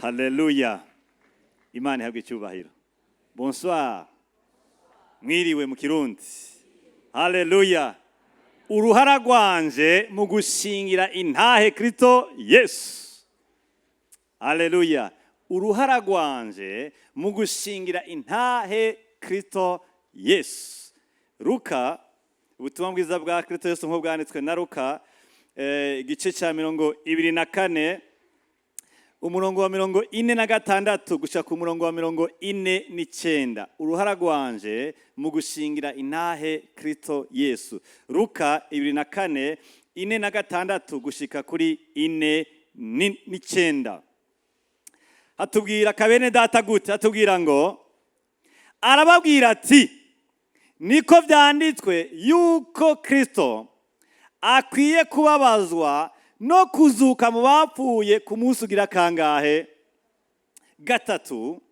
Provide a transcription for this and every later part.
Haleluya! Imana ihabwe icyubahiro. Bonsoir, mwiriwe mu Kirundi. Haleluya! Uruhara rwanje mu gushingira intahe Kristo Yesu. Haleluya! Uruhara rwanje mu gushingira intahe Kristo Yesu. Luka, ubutumwa bwiza bwa Kristo Yesu nk'uko bwanditswe na Luka, igice cya 24, umurongo wa 46 gushika ku murongo wa 49. Uruhara rwanje mu gushingira intahe Kristo Yesu. Luka 24, 46 gushika kuri 49. Hatubwira kabene data gute? Hatubwira ngo arababwira ati: "Niko vyanditswe yuko Kristo akwiye kubabazwa no kuzuka mu bapfuye ku munsi ugira kangahe? Gatatu.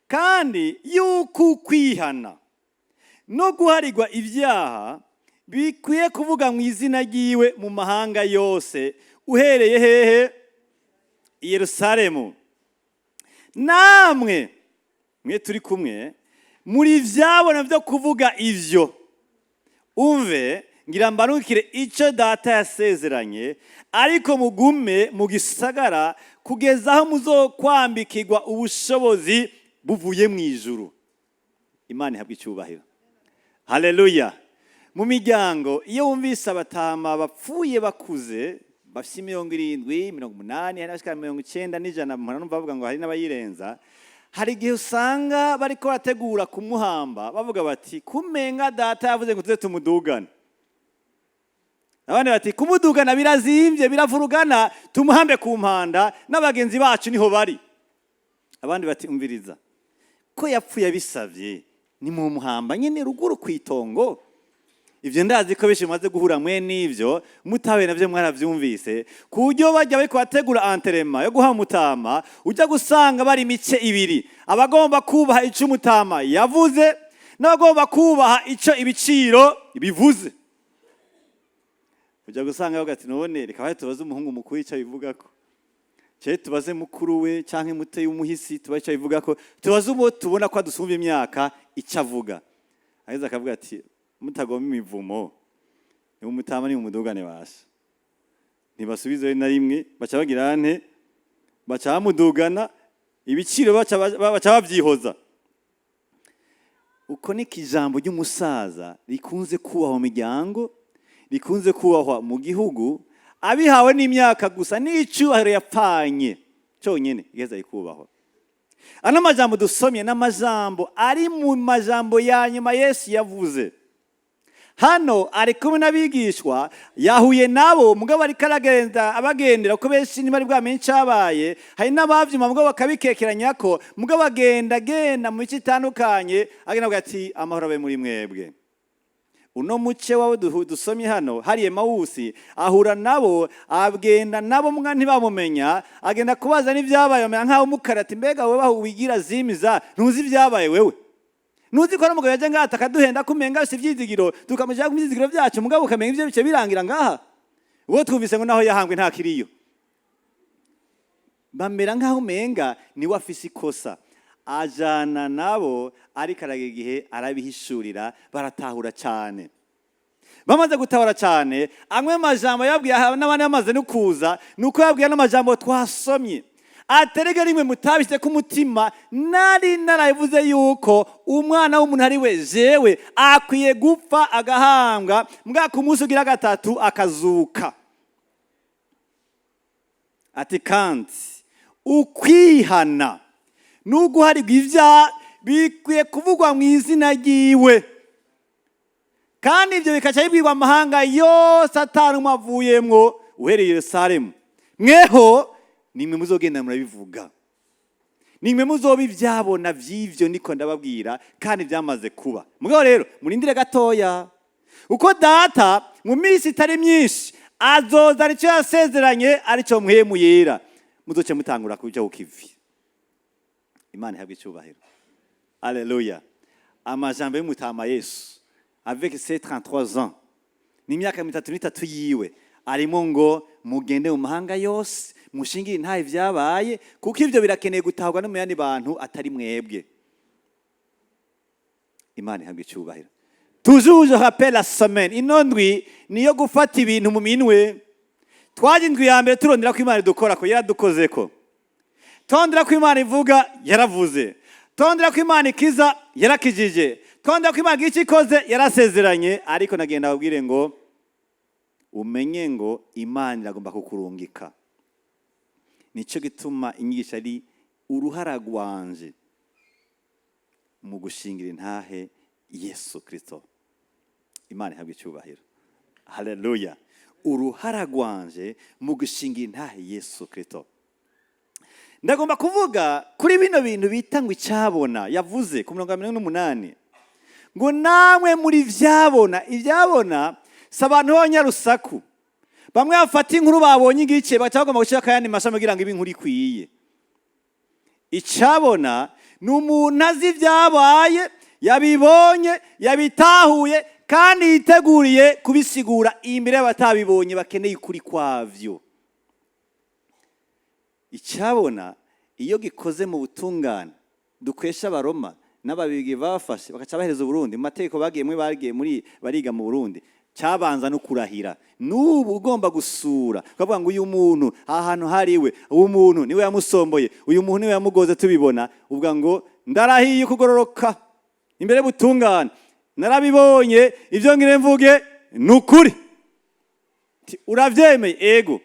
Kandi yuko ukwihana no guharirwa ibyaha bikwiye kuvuga mu izina ryiwe mu mahanga yose, uhereye hehe? I Yerusalemu. Namwe mwe turi kumwe muri vyabona byo kuvuga ivyo. Umve, ngira mbarukire icyo Data yasezeranye, ariko mugume mu gisagara kugeza aho muzokwambikirwa ubushobozi buvuye mu ijuru." Imana ihabwa icyubahiro. Haleluya! Mu miryango, iyo wumvise abatama bapfuye bakuze, bafite 70, 80, hari n'abashika 90 n'100, mpora numva bavuga ngo hari n'abayirenza, hari igihe usanga bariko barategura kumuhamba bavuga bati: "Kumenga data yavuze ngo tuze tumudugane." Abandi bati: "Kumudugana birazimvye, biravurugana, tumuhambe ku mpanda, n'abagenzi bacu niho bari." Abandi bati: "Umviriza, ko yapfuye abisavye, ni mu muhamba nyene ruguru kw'itongo." Ivyo ndazi ko benshi mumaze guhura mwe n'ivyo, mutahuye navyo mwaravyumvise, ku buryo bajya bariko bategura enterrement yo guha umutama, ujya gusanga bari imice ibiri: abagomba kubaha ico umutama yavuze n'abagomba kubaha ico ibiciro bivuze. Ujya gusanga bavuga ati: "None reka bahe tubaze umuhungu mukuru ico abivugako, cye tubaze mukuru we canke muteyi w'umuhisi, tubaze ico abivugako, tubaze uwo tubona ko adusumba imyaka ico avuga." Aheza akavuga ati: "Mutagomba imivumo, ni umutama, ni umudugane." Basha ntibasubizeyo na rimwe, baca bagira nte? Baca bamudugana, ibiciro baca babyihoza. Uko niko ijambo ry'umusaza rikunze kubahwa mu miryango, rikunze kubahwa mu gihugu, abihawe n'imyaka gusa n'icyubahiro yapfanye cyonyine igeza ikubahwa. Ano majambo dusomye n'amajambo ari mu majambo ya nyuma Yesu yavuze. Hano ari kumwe n'abigishwa, yahuye nabo, mugabo ariko aragenda abagendera, kuko benshi ntibari bwamenye icyabaye. Hari n'abavyuma mugabo bakabikekeranya ko, mugabo agenda agenda mu mice itandukanye, agenda avuga ati: "Amahoro abe muri mwebwe." Uno muce wawe dusomye hano hari Emawusi, ahura nabo, agenda nabo mwa ntibamumenya. Agenda kubaza n'ibyabaye, bamera nk'aho umukara ati: "Mbega wowe aho wigira zimiza, ntuzi ibyabaye? Wewe ntuzi ko n'umugabo yaje ngaha akaduhenda, kumenga si ivyizigiro, tukamushyira ku vyizigiro byacu, mugabo ukamenya ivyo bice birangira ngaha? Uwo twumvise ngo naho yahambwe nta kiriyo." Bamera nk'aho umenga niwe afise ikosa. Ajana nabo, ariko aragira igihe arabihishurira, baratahura cyane. Bamaze gutahura cyane, amwe mu majambo yabwiye aha n'abandi bamaze no kuza, ni uko yabwiye n'amajambo twasomye, aterega rimwe mutabishyize ku mutima: "Nari narabivuze yuko umwana w'umuntu ari we jewe akwiye gupfa, agahambwa, mbwa ku munsi ugira gatatu akazuka." Ati: "Kandi ukwihana n'uguharirwa ibyaha bikwiye kuvugwa mu izina ryiwe, kandi ibyo bikaca bibwirwa amahanga yose atanumwe avuyemwo, uhereye i Yerusalemu. Mweho nimwe muzogenda murabivuga, nimwe muzoba ibyabona by'ivyo niko ndababwira, kandi byamaze kuba. Mugabo rero murindire gatoya, uko Data mu minsi itari myinshi azozana icyo yasezeranye, aricyo Mpwemu Yera, muzoce mutangura kuja ku kivi." Imana ihabwe icyubahiro. Aleluya! Amajambo y'umutama Yesu avec ses 33 ans, n'imyaka 33 yiwe, arimo ngo Mugende mu mahanga yose, mushingire intahe ibyabaye, kuko ibyo birakeneye gutahwa no mu yandi bantu atari mwebwe. Imana ihabwa icyubahiro. Toujours je rappelle la semaine, ino ndwi niyo gufata ibintu mu minwe. Twaje indwi ya mbere turondera ko Imana idukora, ko yaradukozeko. Turondera ko Imana ivuga, yaravuze. Turondera ko Imana ikiza, yarakijije. Turondera ko Imana igira icyo ikoze, yarasezeranye. Ariko nagenda babwire ngo umenye ngo Imana iragomba kukurungika. Nicyo gituma inyigisho ari uruhara rwanje mu gushingira intahe Yesu Kirisito. Imana ihabwa icyubahiro, haleluya. Uruhara rwanje mu gushingira intahe Yesu Kirisito. Ndagomba kuvuga kuri bino bintu bita ngo icyabona. Yavuze ku mirongo 88 ngo namwe muri vyabona. Ibyabona si abantu b'abanyarusaku, bamwe bafata inkuru babonye igice, baca bagomba gushyira akayandi mashami kugira ngo ibe inkuru ikwiye. Icyabona ni umuntu azi ibyabaye, yabibonye, yabitahuye, kandi yiteguriye kubisigura imbere y'abatabibonye bakeneye ukuri kwavyo. Icyabona iyo gikoze mu butungane dukwesha Abaroma n'Ababigi bafashe, bagaca bahereza Uburundi mu mategeko bagiyemwe, bagiye muri bariga mu Burundi, cyabanza no kurahira. N'ubu ugomba gusura ukavuga ngo uyu muntu aha hantu hariwe, uyu muntu niwe yamusomboye, uyu muntu niwe yamugoze, tubibona, uvuga ngo ndarahiye kugororoka imbere y'ubutungane, narabibonye, ibyo ngire mvuge ni ukuri. Ati, uravyemeye? Ego.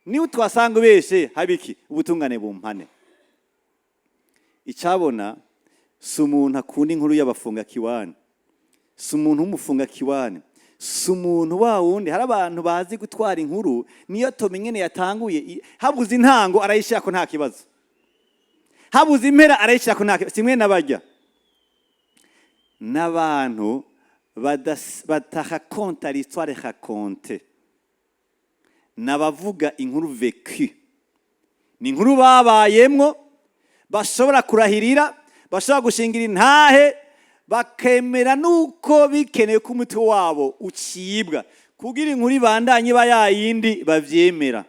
Niba twasanga ubeshe, habiki ubutungane bumpane. Icyabona si umuntu akunda inkuru y'abafunga kiwani, si umuntu w'umufunga kiwani, si umuntu wa wundi. Hari abantu bazi gutwara inkuru, niyo tome nyene yatanguye, habuze intango arayishira ko nta kibazo, habuze impera arayishira ko nta kibazo. Simwe n'abarya n'abantu bataraconta l'histoire raconte, n'abavuga inkuru vécue, ni inkuru babayemwo, bashobora kurahirira, bashobora gushingira intahe, bakemera nuko bikenewe ko umutwe wabo ucibwa kugira inkuru ibandanye iba yayindi bavyemera.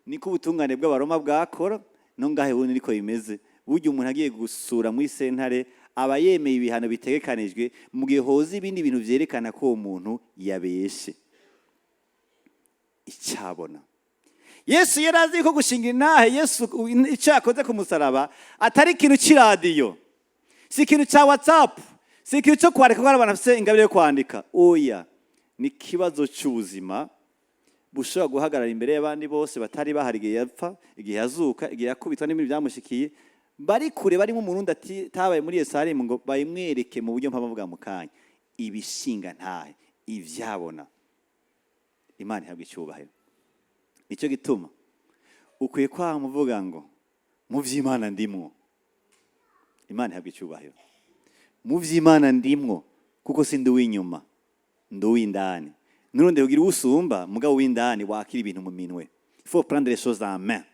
Niko ubutungane bw'Abaroma bwakora, no ngahe ubundi niko bimeze. Burya umuntu agiye gusura muri sentare aba yemeye ibihano bitegekanijwe mu gihe hoza ibindi bintu vyerekana ko uwo muntu yabeshe. Icyabona, Yesu yari azi ko gushinga intahe Yesu, icyo yakoze ku musaraba, atari ikintu cy'iradiyo, si ikintu cya WhatsApp, si ikintu cyo kwandika kuko hari abantu bafite ingabire yo kwandika. Oya, ni ikibazo cy'ubuzima bushobora guhagarara imbere y'abandi bose batari bahari igihe yapfa, igihe yazuka, igihe yakubitwa n'ibindi byamushikiye, bari kure, barimo Umurundi atabaye muri Yerusalemu ngo bayimwereke mu buryo mpamvu mu kanya. Ibishinga ntahe, ivyabona. Imana ihabwa icyubahiro. Nicyo gituma ukwiye kwama uvuga ngo mu vy'Imana ndimwo. Imana ihabwa icyubahiro. Mu vy'Imana ndimwo, kuko si ndi uw'inyuma, ndi uw'indani. Nurundi kugira usumba mugabo w'indani wakira ibintu mu minwe. Il faut prendre les choses en main.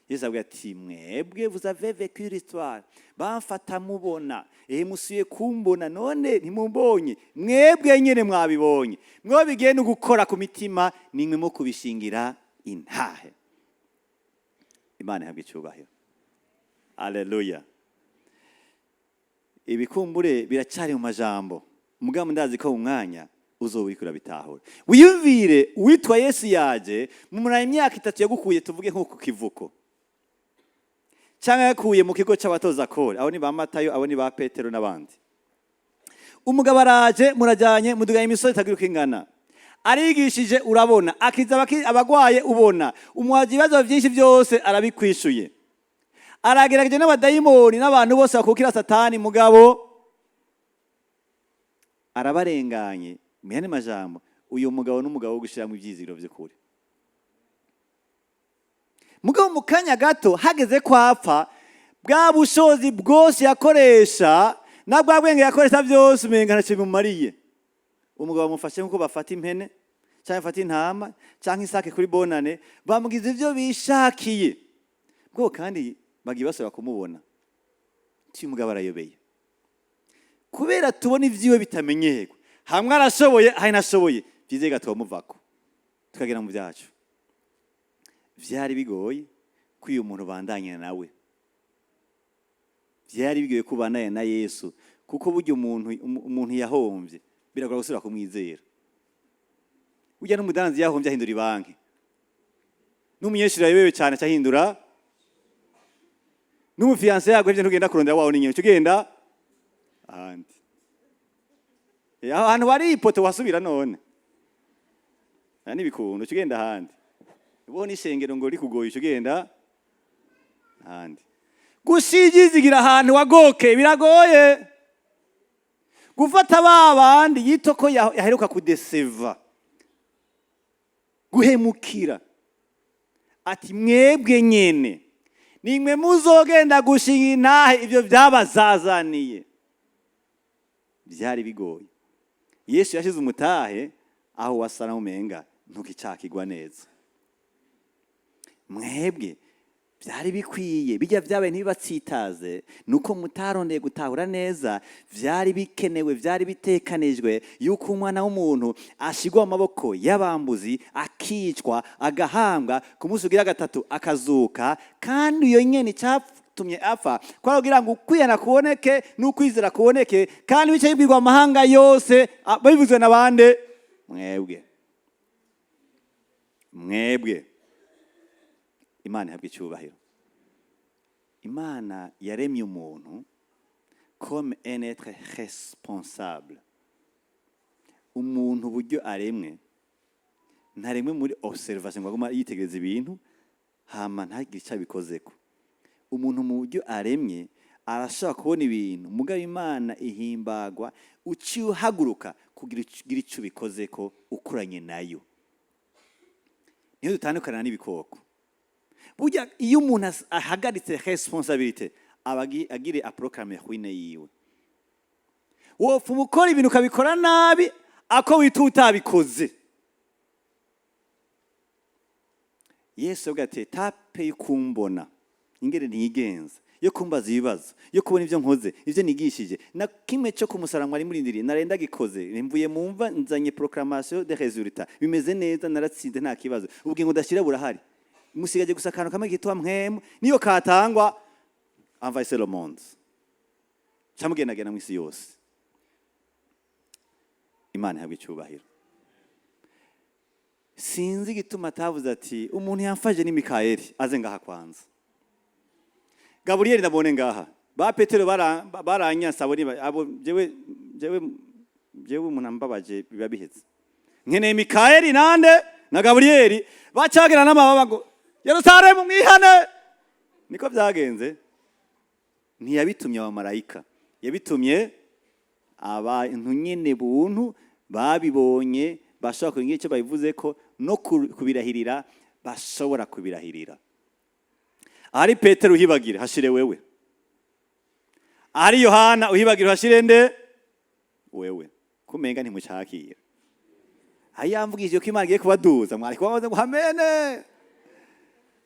Yesu avuga ati mwebwe vous avez vécu l'histoire, bamfata mubona, ehe musuye kumbona, none ntimumbonye. Mwebwe nyene mwabibonye, mwo bigenda gukora ku mitima, nimwe mo kubishingira intahe. Imana ihabwa icyubahiro, aleluya. Ibikumbure biracyari mu majambo, mugabo ndazi ko mu mwanya uzoba uriko urabitahura. Wiyumvire uwitwa Yesu yaje mumara imyaka 3, yagukuye tuvuge nko ku kivuko, cyangwa yakuye mu kigo cy'abatoza kore, abo ni ba Matayo, abo ni ba Petero n'abandi. Umugabo araje, murajyanye, muduganye imisozi itagira uko ingana, arigishije urabona, akiza abagwaye ubona, umuhaza ibibazo byinshi byose arabikwishuye, aragerageje n'abadayimoni n'abantu bose bakukira Satani, mugabo arabarenganye. Mu yandi majambo, uyu mugabo n'umugabo wo gushyiramo ibyizigiro by'ukuri. Mugabo mu kanya gato hageze kwapfa, bwa bushobozi bwose yakoresha na bwa bwenge yakoresha byose, umenga ntacyo bimumariye. Umugabo bamufashe nk'uko bafata impene cyangwa bafata intama cyangwa isake kuri Bonane, bamugize ibyo bishakiye bwo, kandi bagiye basubira kumubona. Uyu mugabo arayobeye, kubera tubona ibyiwe bitamenyerwa. Hamwe arashoboye, ahandi ntashoboye. Byiza gatuma muvako tukagera mu byacu. Vyari bigoye ko uyu muntu bandanya nawe, vyari bigoye ko ubandanya na Yesu, kuko burya umuntu yahomvye biragora gusubira kumwizera. Burya n'umudanzi yahombye ahindura ibanki, n'umunyeshuri yayobewe cyane acahindura, n'umu fiancé yaguhevye ntugenda kurondera wawe n'inyuma, ugenda ahandi. Aho hantu wari ipoto wasubira none aya n'ibikundo, ugenda ahandi. Ubona ishengero ngo rikugoye, ugenda ahandi. Gushigizigira ahantu wagoke biragoye. Gufata ba bandi yito ko yaheruka kudeseva, guhemukira, ati: "Mwebwe nyene nimwe muzogenda gushinga intahe ivyo byabazazaniye." Byari bigoye. Yesu yashize umutahe aho wasa umenga ntukicakigwa neza. Mwebwe byari bikwiye, bijya byabaye ntibibatsitaze, nuko mutarondeye gutahura neza. Byari bikenewe, byari bitekanijwe yuko umwana w'umuntu ashigwa mu maboko y'abambuzi, akicwa, agahambwa, ku munsi ugira gatatu akazuka. Kandi iyo nyene icyatumye apfa kwari kugira ngo ukwihana kuboneke n'ukwizera kuboneke, kandi bice bibwirwa amahanga yose. Bivuzwe na bande? Mwebwe, mwebwe. Imana ihabwa icyubahiro. Imana yaremye umuntu comme un être responsable. Umuntu uburyo aremwe, ntaremwe muri observation ngo aguma yitegereza ibintu hama ntagire icyo abikozeko. Umuntu mu buryo aremye arashobora kubona ibintu, mugabo Imana ihimbagwa uciye uhaguruka kugira ugire icyo ubikozeko ukoranye nayo. Niyo dutandukana n'ibikoko. Burya iyo umuntu ahagaritse responsabilité, aba agire a proclame ruine yiwe. Wopfa ukora ibintu ukabikora nabi, ako wita utabikoze. Yesu avuga ati: "Étape yo kumbona ingene ntigenza, yo kumbaza ibibazo, yo kubona ibyo nkoze, ibyo nigishije, na kimwe cyo kumusara mwari murindiriye, narenda gikoze, mvuye mu mva nzanye proclamation de résultat, bimeze neza, naratsinze, nta kibazo, ubugingo ndashyira burahari. Musigaje gusa akantu kamwe kitwa mpwemu, niyo katangwa, envahissez le monde, camugendagenda mu isi yose." Imana ihabwa icyubahiro. Sinzi igituma atavuze ati: "Umuntu yamfaje ni Mikayeli, aze ngaha kwanza, Gaburiyeli ndabone ngaha, ba Petero baranyansa, abo abo jewe umuntu ambabaje biba biheze, nkeneye Mikayeli nande na Gaburiyeli." Bacagira n'amababa ngo: "Yerusalemu, mwihane." Niko byagenze. Ntiyabitumye abamarayika, yabitumye abantu nyene buntu babibonye, bashobora kugira icyo babivuze ko no kubirahirira, bashobora kubirahirira. Ahari Petero uhibagire, hashire wewe. Ahari Yohana uhibagire, hashire nde? Wewe. Kumenga ntimucakira. Ayamvugije ko Imana igiye kubaduza, mwari kubabaza ngo hamene.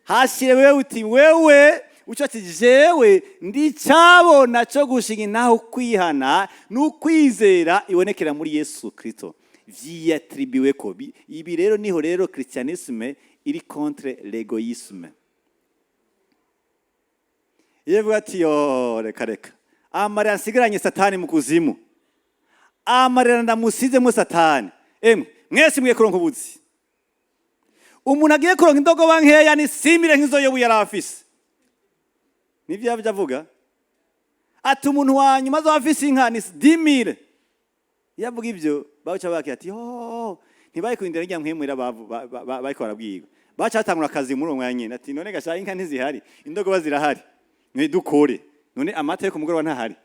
Hashire wewe, uti wewe uco ati: "Jewe ndicabona cyo gushinga intaho kwihana n'ukwizera ibonekera muri Yesu Kristo." Vyiyatribiwe ko ibi rero niho rero christianisme iri contre l'égoïsme. Iyo avuga ati: "Yo, reka reka, amarira nsigaranye Satani mu kuzimu, amarira ndamusizemo Satani, emwe mwese mwiye kuronka ubuzi." Umuntu agiye kuronka indogoba nkeya ni simire nk'izo Yobu yari afise. Nivyo yavyo avuga ati: "Umuntu wa nyuma azoba afise inka ni 10 000." Iyo avuga ivyo, baca bakira ati: "Yo, ntibaye kurindira rya mpwemwera." Bariko barabwirwa, baca batangura akazi muri uwo mwanya nyene, ati: "None gashaye, inka ntizihari, indogoba zirahari, none dukore, none amata yo ku mugoroba ntahari?"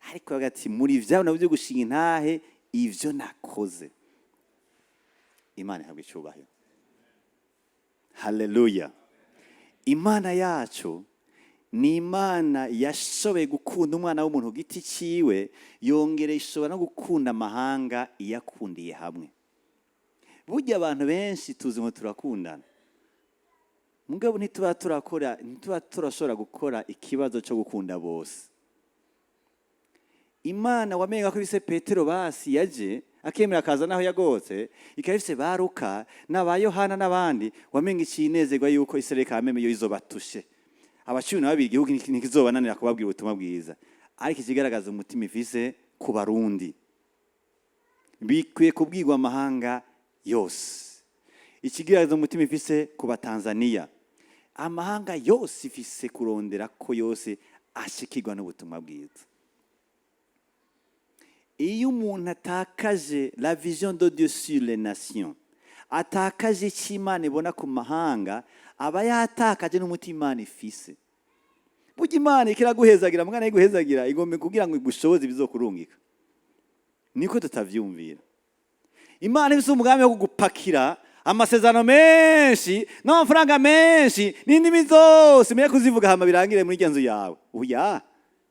Ariko bavuga ati: "Muri vyabo nabyo gushinga intahe ivyo nakoze." Imana ihabwa icyubahiro. Haleluya! Imana yacu ni Imana yashoboye gukunda umwana w'umuntu ku giti ciwe, yongera ishobora no gukunda amahanga iyakundiye hamwe. Burya abantu benshi tuzi ngo turakundana, mugabo ntituba turakora, ntituba turashobora gukora ikibazo cyo gukunda bose. Imana wamenga ko ibise Petero basi yaje. Akemera akaza naho yagotse, ikaba ifise ba Luka n'aba Yohana n'abandi. Wamenga icinezerwa yuko Israel kameme yo izobatushe aba 12, igihugu ntikizobananira kubabwira ubutumwa bwiza. Ariko ikigaragaza umutima ifise ku Barundi bikwiye kubwirwa amahanga yose. Ikigaragaza umutima ifise ku Batanzaniya, amahanga yose ifise kurondera ko yose ashikirwa n'ubutumwa bwiza. Iyo umuntu atakaje la vision de Dieu sur les nations, atakaje icyo Imana ibona ku mahanga, aba yatakaje n'umutima Imana ifise. Burya Imana ikiraguhezagira, mwana iguhezagira igomba kugira ngo igushoboze ibizokurungika. Niko tutavyumvira. Imana ifise umugambi wo kugupakira amasezerano menshi n'amafaranga menshi n'indimi zose umenye kuzivuga, hama birangire muri irya nzu yawe. Oya,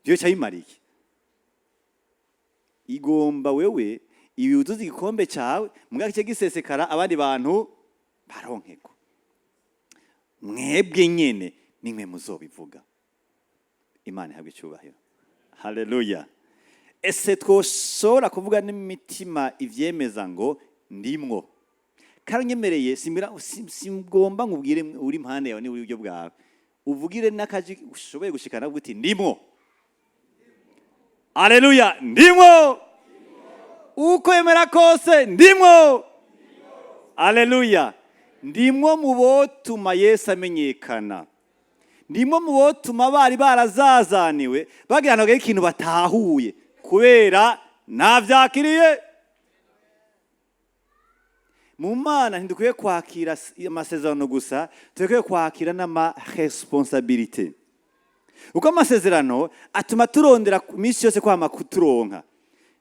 vyoca bimara iki? Igomba wewe ibi uzuze igikombe cyawe, mbwa kice gisesekara abandi bantu baronkeko. Mwebwe nyene nimwe muzobivuga. Imana ihabwe icyubahiro, haleluya. Ese twoshobora kuvuga n'imitima ivyemeza ngo ndimwo? Kandi nyemereye, singomba nkubwire uri impande yawe n'iburyo bwawe, uvugire n'akaji ushoboye gushikana uti: "Ndimwo." Aleluya, ndimwo. Uko yemera kose, ndimwo. Aleluya, ndimwo mu botuma Yesu amenyekana, ndimwo mu botuma bari barazazaniwe bagira ngo ikintu batahuye kubera ntavyakiriye. Mu Mana ntidukwiye kwakira amasezerano gusa, dukwiye kwakira n'ama responsabilités, kuko amasezerano atuma turondera iminsi yose kwama kuturonka.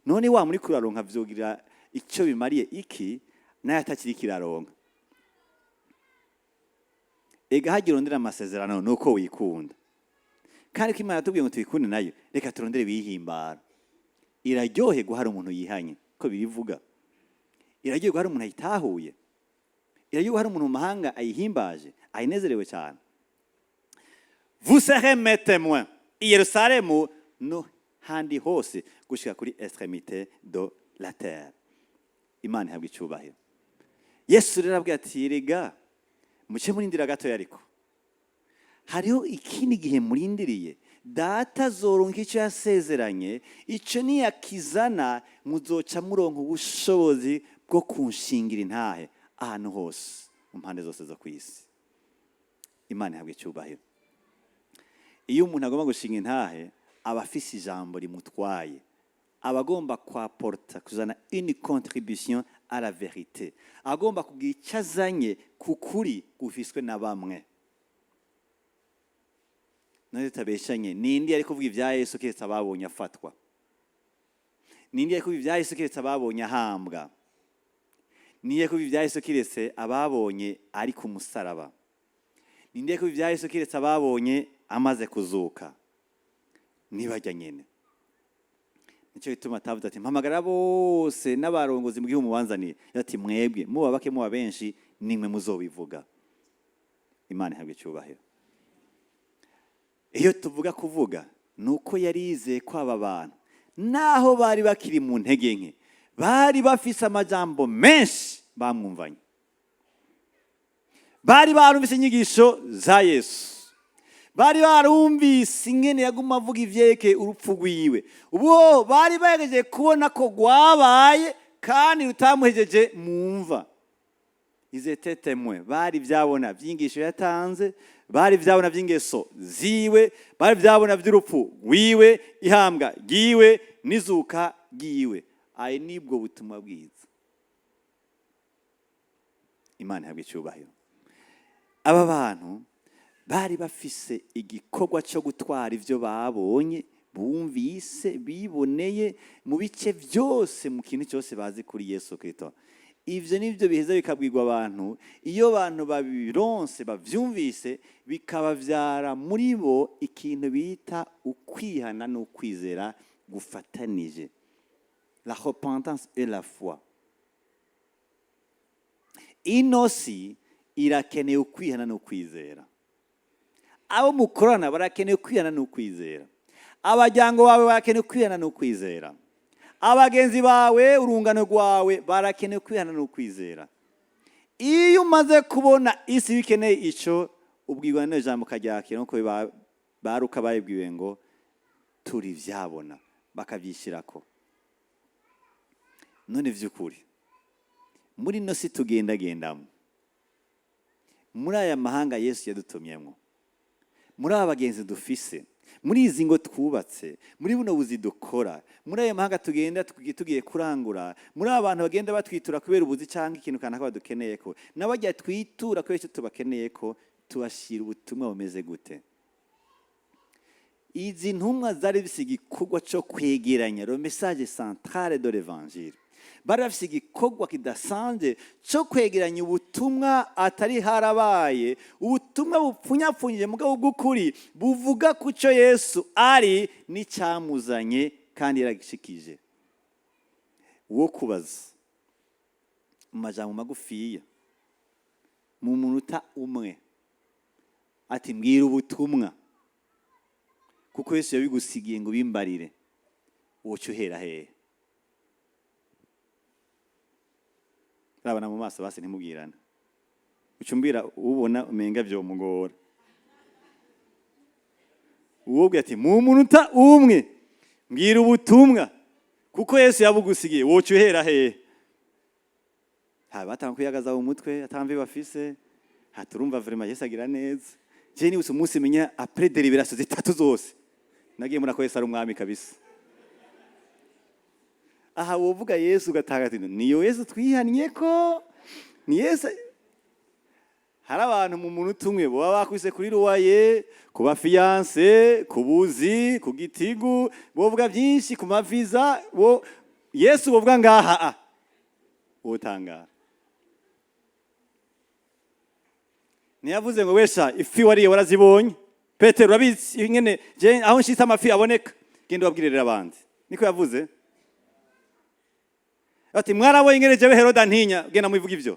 None wa muri kuraronka vyogira icyo bimariye iki nayo atakiri kiraronka? Ega hagira urondera amasezerano nuko wikunda, kandi ko Imana yatubwiye ngo tuyikunde nayo, reka turondere biyihimbara. Iraryoherwa hari umuntu yihanye ko bibivuga, iraryoherwa hari umuntu ayitahuye, iraryoherwa hari umuntu mu mahanga ayihimbaje, ayinezerewe cyane. "Vous serez mes témoins i Yerusalemu no handi hose gushika kuri extrémité de la terre." Imana ihabwa icyubahiro. Yesu rero arabwira ati: "Rega muce murindira gatoya, ariko hariho ikindi gihe murindiriye. Data azoronka icyo yasezeranye, icyo niyakizana muzoca muronka ubushobozi bwo kunshingira intahe ahantu hose, mu mpande zose zo ku isi." Imana ihabwa icyubahiro. Iyo umuntu agomba gushinga intahe, aba afise ijambo rimutwaye, aba agomba kwapporta, kuzana une contribution à la vérité, agomba kugira icyo azanye ku kuri gufiswe na bamwe. None tutabeshanye, nindi ari kuvuga ibya Yesu keretse ababonye afatwa? Nindi ari kuvuga ibya Yesu keretse ababonye ahambwa? Nindi ari kuvuga ibya Yesu keretse ababonye ari ku musaraba? Nindi ari kuvuga ibya Yesu keretse ababonye amaze kuzuka? Nibajya nyene. Nicyo gituma atavuze ati: "Mpamagara bose n'abarongozi mu gihugu mubanzaniye." Ati: "Mwebwe muba bake, muba benshi, nimwe muzobivuga." Imana ihabwa icyubahiro. Iyo tuvuga kuvuga, ni uko yari yizeye ko aba bantu, naho bari bakiri mu ntege nke, bari bafise amajambo menshi bamwumvanye, bari barumvise inyigisho za Yesu, bari barumvise ingene yaguma avuga ivyerekeye urupfu rwiwe. Ubu bari bagejeje kubona ko rwabaye kandi rutamuhejeje mu mva. Izetetemwe bari byabona vy'inyigisho yatanze, bari vyabona vy'ingeso ziwe, bari vyabona vy'urupfu rwiwe, ihambwa ryiwe n'izuka ryiwe. Ayo nibwo butumwa bwiza. Imana ihabwa icyubahiro. Aba bantu bari bafise igikorwa cyo gutwara ivyo babonye, bumvise, biboneye mu bice byose, mu kintu cyose bazi kuri Yesu Kristo. Ivyo nivyo biheza bikabwirwa abantu. Iyo abantu babironse, bavyumvise, bikabavyara muri bo ikintu bita ukwihana n'ukwizera gufatanije, la repentance et la foi. Ino si irakeneye ukwihana n'ukwizera. Abo mukorana barakeneye ukwihana n'ukwizera. Abajyango bawe barakeneye ukwihana n'ukwizera. Abagenzi bawe, urungano rwawe barakeneye kwihana n'ukwizera. Iyo umaze kubona isi bikeneye ico, ubwirwa n'iryo jambo ukaryakira, nkuko baruka babibwiwe ngo turi vyabona, bakavyishirako. None vy'ukuri muri ino si tugendagendamo, muri aya mahanga Yesu yadutumyemo, muri aba bagenzi dufise, muri izi ngo twubatse, muri buno buzi dukora, muri aya mahanga tugenda tugiye kurangura, muri aba bantu bagenda batwitura kubera ubuzi cyangwa ikintu kanaka badukeneye ko, n'abajya twitura kubera icyo tubakeneye ko, tubashyira ubutumwa bumeze gute? Izi ntumwa zari zifise igikorwa cyo kwegeranya le message central de l'évangile. Bari bafise igikorwa kidasanzwe cyo kwegeranya ubutumwa atari harabaye, ubutumwa bupfunyapfunyije mugabo bw'ukuri, buvuga ku cyo Yesu ari n'icyamuzanye, kandi yaragishikije. Wo kubaza mu majambo magufiya, mu munota umwe, ati: "Mbwira ubutumwa kuko Yesu yabigusigiye ngo bimbarire," woca uhera hehe? Rabana mu maso basi, ntimubwirana. Uca umbwira ubona umenga vyomugora. Uwobwira ati: "Mu munota umwe mbwira ubutumwa kuko Yesu yabugusigiye," woca uhera hehe? Ha batanga kwiyagaza mu mutwe atamvi bafise. Ha turumva vraiment Yesu agira neza. Je nibutse umunsi menya, après délibération zitatu zose nagiye muri ko Yesu ari umwami kabisa. Aha wovuga Yesu ugatanga ati: "Niyo Yesu twihannye ko ni Yesu." Hari abantu mu munota umwe baba bakubise kuri loyer, ku ba fiancés, ku buzi, ku gitigu, bovuga byinshi ku ma visa. Bo Yesu bovuga ngaha a wotangara. Ntiyavuze ngo: "Wesha ifi wariye warazibonye, Petero, urabizi ingene je aho nshitse amafi aboneka, genda ubabwirire abandi." Niko yavuze ati: "Mwarabonye ingene jewe Heroda ntinya, genda mubivuga ivyo."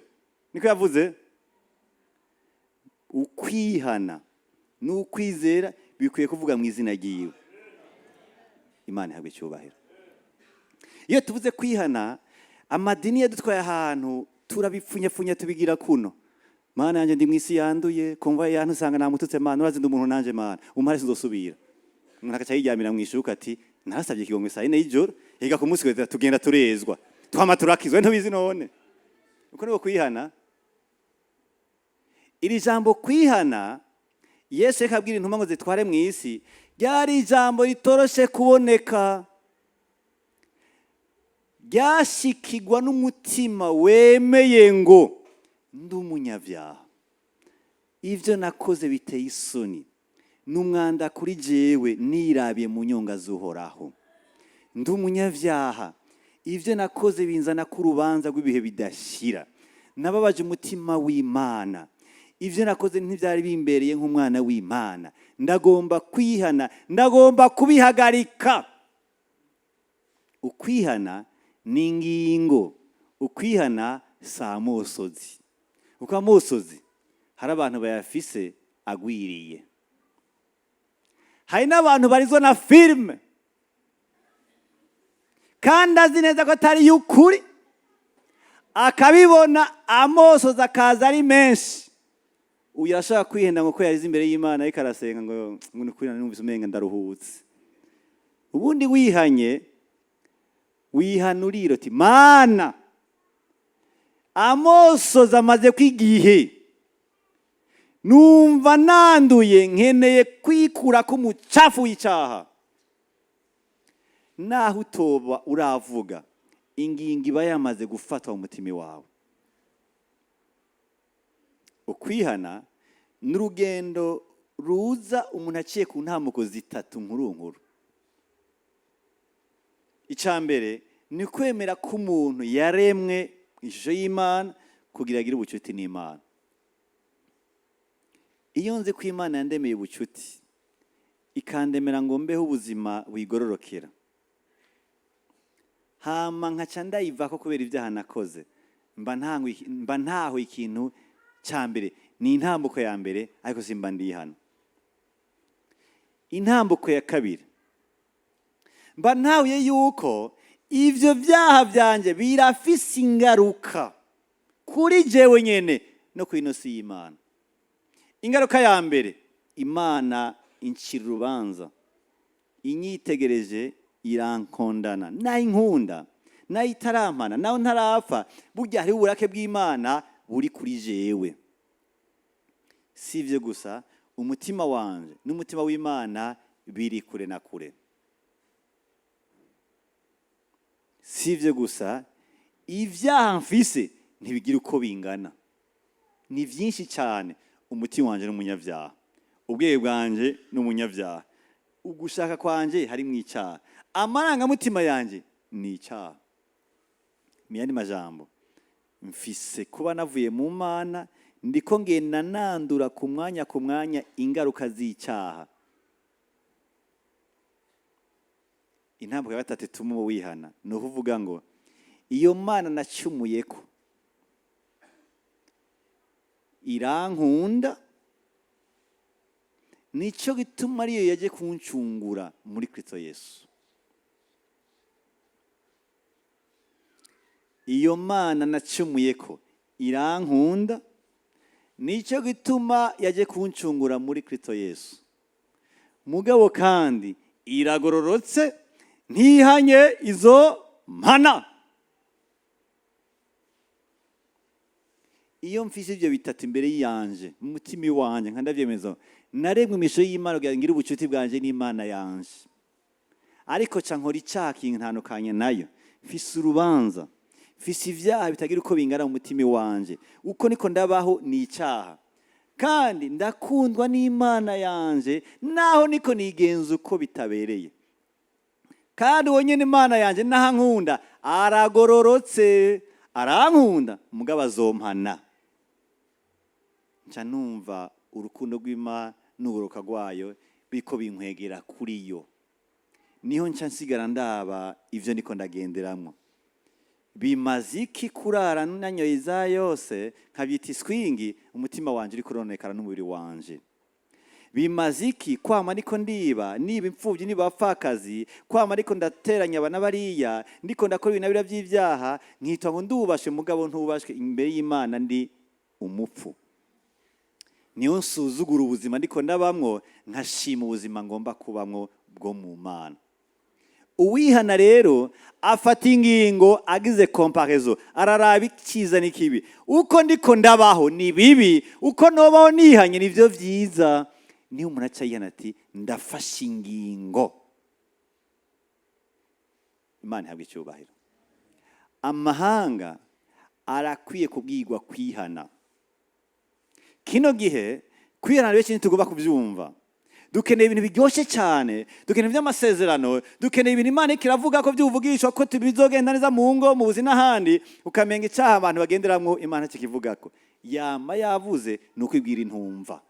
Niko yavuze. Ukwihana n'ukwizera bikwiye kuvuga mu izina ryiwe. Imana ihabwa icyubahiro. Iyo tuvuze kwihana, amadini yadutwaye ahantu, turabipfunyapfunya tubigira kuno: "Mana yanjye, ndi mu isi yanduye, kumva yantu usanga namututse. Mana, urazi ndi umuntu nanje. Mana, umare sinzosubira." Umuntu agaca yiryamira mu ishuka ati: "Narasabye ikigongwe saa 4 y'ijoro." Higa ku munsi wese tugenda turezwa, twama turakizwa, ntubizi. None uko niko kwihana? Iri jambo kwihana Yesu reka abwira intumwa ngo zitware mu isi, ryari ijambo ritoroshe kuboneka, ryashikirwa n'umutima wemeye ngo: "Ndi umunyabyaha, ibyo nakoze biteye isoni, ni umwanda kuri jewe nirabiye mu nyonga z'Uhoraho. Ndi umunyabyaha, ibyo nakoze binzana ku rubanza rw'ibihe bidashira. Nababaje umutima w'Imana, ibyo nakoze ntibyari bimbereye nk'umwana w'Imana. Ndagomba kwihana, ndagomba kubihagarika." Ukwihana ni ingingo, ukwihana si amosozi, kuko amosozi hari abantu bayafise agwiriye. Hari n'abantu barizwa na filime kandi azi neza ko atari y'ukuri, akabibona, amosozi akaza ari menshi. Uyu arashaka kwihenda ngo ko yarize imbere y'Imana, ariko arasenga ngo ni ukuri numvise umenga ndaruhutse. Ubundi wihanye, wihana urira uti: "Mana, amosozi amaze kwigihe numva nanduye, nkeneye kwikura ko umucafu w'icyaha." Naho utoba uravuga, ingingo iba yamaze gufatwa mu mutima wawe. Ukwihana ni urugendo ruza umuntu aciye ku ntambuko zitatu nkuru nkuru. Icya mbere ni kwemera ko umuntu yaremwe ishusho y'Imana kugira agire ubucuti n'Imana. Iyo nzi ko Imana yandemeye ubucuti, ikandemera ngo mbeho ubuzima buyigororokera, hama nkaca ndayivako kubera ibyaha nakoze, mba ntaho. Ikintu cya mbere ni intambuko ya mbere, ariko simba ndihana. Intambuko ya kabiri, mba ntahuye yuko Ivyo vyaha vyanje birafise ingaruka kuri jewe nyene no ku ino si y'Imana. Ingaruka ya mbere, Imana incira urubanza, inyitegereje irankondana, nayo inkunda, nayo itarampana, naho ntarapfa, burya hariho uburake bw'Imana buri kuri jewe. Si ivyo gusa, umutima wanje n'umutima w'Imana biri kure na kure. Si ivyo gusa, ivyaha mfise ntibigira uko bingana, ni vyinshi cyane. Umutima wanje n'umunyabyaha, ubwenge bwanje n'umunyabyaha, ugushaka kwanje harimwo icyaha, amarangamutima yanje ni icyaha. Mu yandi majambo, mfise kuba navuye mu Mana, ndiko ngenda nandura ku mwanya ku mwanya ingaruka z'icyaha. Intambwe ya gatatu ituma uba wihana ni ukuvuga ngo iyo Mana nacumuyeko irankunda, nico gituma ariyo yaje kuncungura muri Kristo Yesu. Iyo Mana nacumuyeko irankunda, nico gituma yaje kuncungura muri Kristo Yesu. Mugabo kandi iragororotse, ntihanye izo mpana. Iyo mfise ivyo bitatu imbere yanje, mu mutima iwanje, nka ndavyemeza, naremwe imisho y'Imana kugira ngire ubucuti bwanje n'Imana yanje, ariko ca nkora icaha kintandukanya nayo. Mfise urubanza, mfise ivyaha bitagira uko bingana mu mutima iwanje, uko niko ndabaho ni icaha, kandi ndakundwa n'Imana yanje naho niko nigenza uko bitabereye. Kandi uwo nyene Imana yanje naho ankunda, aragororotse, arankunda, mugabo azompana. Nca numva urukundo rw'Imana n'ugororoka rwayo biriko binkwegera kuri yo. Niho nca nsigara ndaba ivyo niko ndagenderamwo. Bimaze iki kurara nanyoye iza yose nkabyita iswingi, umutima wanje uriko urononekara n'umubiri wanje? Bimaze iki kwama niko ndiba, niba imfuvyi, niba abapfakazi, kwama ariko ndateranya aba n'abariya, ndiko ndakora ibintu biriya by'ibyaha, nkitwa ngo ndubashwe, mugabo ntubashwe imbere y'Imana, ndi umupfu. Niyo nsuzugura ubuzima ndiko ndabamwo, nkashima ubuzima ngomba kubamwo bwo mu Mana. Uwihana rero afata ingingo agize comparaison, araraba icyiza n'ikibi. Uko ndiko ndabaho ni bibi, uko nobaho nihanye nivyo vyiza. Niyo umuntu aca yihana ati ndafashe ingingo. Imana ihabwe icyubahiro. Amahanga arakwiye kubwirwa kwihana. Kino gihe kwihana benshi ntitugomba kubyumva. Dukeneye ibintu biryoshye cyane, dukeneye iby'amasezerano, dukeneye ibintu Imana ikiravuga ko byuvugishwa ko bizogenda neza mu ngo, mu buzima n'ahandi, ukamenga icyaha abantu bagenderamwo Imana kikivugako. Yama yavuze ni ukwibwira intumva.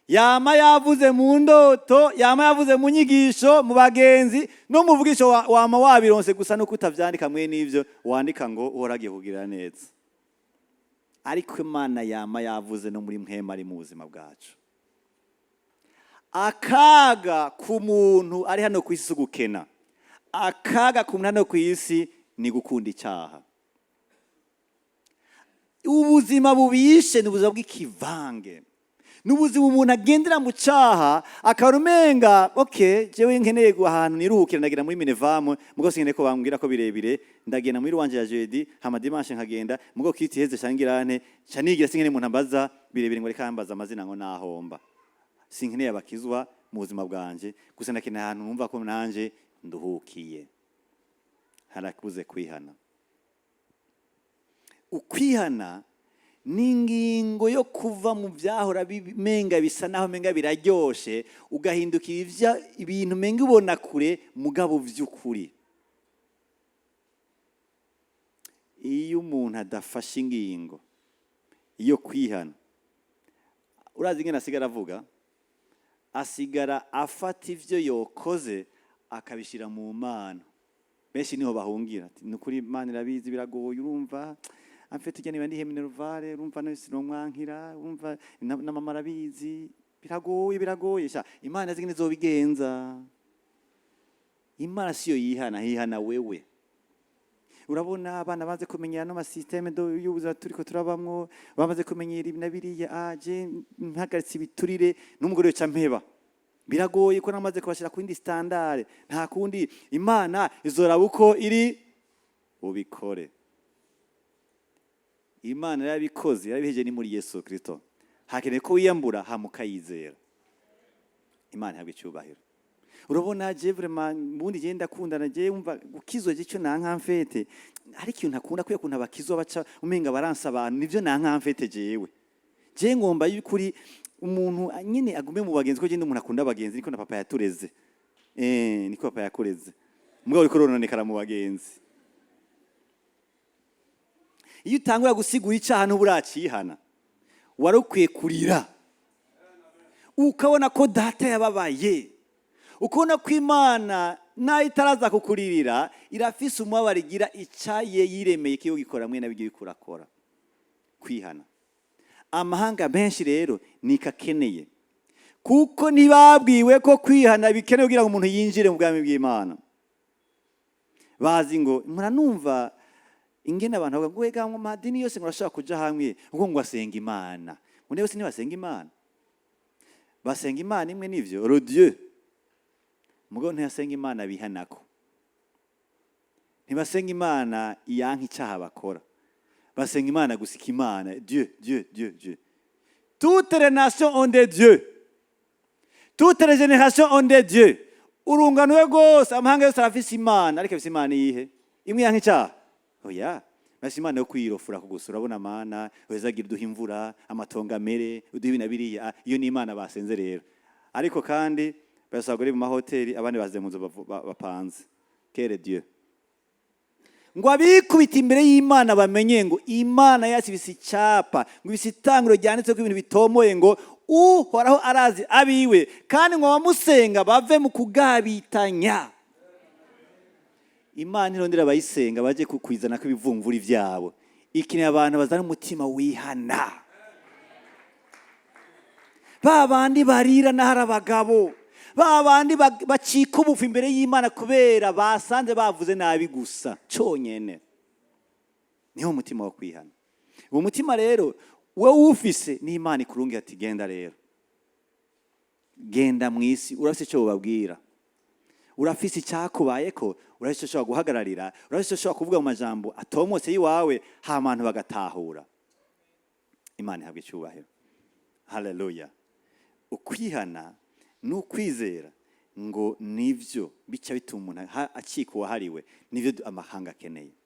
Yama yavuze mu ndoto, yama yavuze mu nyigisho, mu bagenzi, no mu vugisho wama wabironse, gusa nuko utavyandika mwe n'ivyo wandika ngo uhoragiye kugirira neza. Ariko Imana yama yavuze no muri mwema ari mu buzima bwacu. Akaga ku muntu ari hano ku isi gukena, akaga ku muntu hano ku isi ni gukunda icyaha. Ubuzima bubishe ni ubuzima bw'ikivange, ni ubuzima umuntu agendera mu cyaha akaba umenga okay, jewe nkeneye ahantu niruhukira, ndagenda muri Minevamu, mugo sinkeneye ko bambwira ko birebire, ndagenda muri wanje ya jeudi, hama dimanche nkagenda mugo kiti heze shangirane canigira, sinkeneye umuntu ambaza birebire ngo reka ambaza amazina ngo nahomba. Sinkeneye abakizwa mu buzima bwanje, gusa ndakeneye ahantu numva ko nanje nduhukiye. Harakuze kwihana. Ukwihana ni ingingo yo kuva mu byahora bimenga bisa naho menga biraryoshe, ugahindukira ibintu menga ubona kure mugabo vy'ukuri. Iyo umuntu adafashe ingingo yo kwihana, urazi ingene asigara avuga? Asigara afata ivyo yokoze akabishira mu Mana. Benshi niho bahungira, nukuri Imana irabizi biragoye, urumva amfite ujya niba ndihe minervale, urumva sinomwankira, urumva na mama arabizi, biragoye biragoye, sha Imana azi ingene izobigenza. Imana siyo yihana, hihana wewe. Urabona abana baze kumenyera no ma système y'ubuzima turiko turabamwo, bamaze kumenyera ibi na biriya. Aje mpagaritse ibiturire n'umugore wica mpeba, biragoye ko namaze kubashira ku yindi standard. Nta kundi, Imana izoraba uko iri ubikore. Imana yarabikoze, yarabiheje, ni muri Yesu Kristo. Hakeneye ko wiyambura hama ukayizera. Imana ihabwa icyubahiro. Urabona je vraiment mbundi je ndakundana, je umva gukizwa, je cyo nanka mfete hari ikintu ntakunda kwiye kuntu abakizwa baca umenga baransa abantu, nivyo nanka mfete. Jewe je ngomba y'ukuri umuntu nyine agume mu bagenzi, ko je ndi umuntu akunda abagenzi, niko na papa yatureze, niko papa yakureze. Mugabo uriko urononekara mu bagenzi. Iyo utangura gusigura icyaha ntuburacihana, wari ukwiye kurira, ukabona ko data yababaye, ukabona ko Imana nayo itaraza kukuririra, irafise umubabaro igira icyaye yiremeye kiyo gikora mwe nabyo bikurakora kwihana. Amahanga menshi rero nikakeneye, kuko ntibabwiwe ko kwihana bikenewe kugira ngo umuntu yinjire mu bwami bw'Imana. Bazi ngo muranumva ingene abantu bavuga ngo ega ngo amadini yose ngo arashobora kuja hamwe, kuko ngo asenga Imana. Ngo bose ntibasenga Imana, basenga Imana imwe, nivyo, le Dieu. Mugabo ntiyasenga Imana bihanako, ntibasenga Imana iyanka icyaha bakora, basenga Imana gusika Imana, Dieu, Dieu, Dieu, Dieu. Toutes les nations ont des dieux, toutes les générations ont des dieux. Urungano rwose, amahanga yose arafise Imana, ariko afise Imana iyihe? Imwe yanka icyaha? Oya, bafise Imana yo kwirofura gusa. Urabona Mana wezagira uduha imvura, amatongo amere, uduha ibi na biriya. Ah, iyo ni Imana basenze rero. Ariko kandi basaba abagore mu mahoteli, abandi bazize mu nzu bapanze. Quel Dieu? Ngo abikubita imbere y'Imana bamenye ngo Imana yacu ibise icyapa, ngo ibise itanguro ryanditse ko ibintu bitomoye, ngo Uhoraho arazi abiwe, kandi ngo abamusenga bave mu kugabitanya. Imana irondera abayisenga baje kukwizana ko ibivumvuri byabo. Ikeneye abantu bazana umutima wihana, ba bandi barira n'ahari abagabo, ba bandi bacika ubufu imbere y'Imana kubera basanze bavuze nabi gusa cyonyine. Niho umutima wo kwihana. Uwo mutima rero wowe ufise n'Imana ikurungira ati: "Genda rero, genda mu isi, urafise icyo ubabwira, urafise icyakubayeko, urafise icyo ushobora guhagararira, urafise icyo ushobora kuvuga mu majambo atomotse y'iwawe, hama abantu bagatahura." Imana ihabwa icyubahiro. Haleluya. Ukwihana n'ukwizera ngo nivyo bica bituma umuntu acika uwahariwe. Nivyo amahanga akeneye.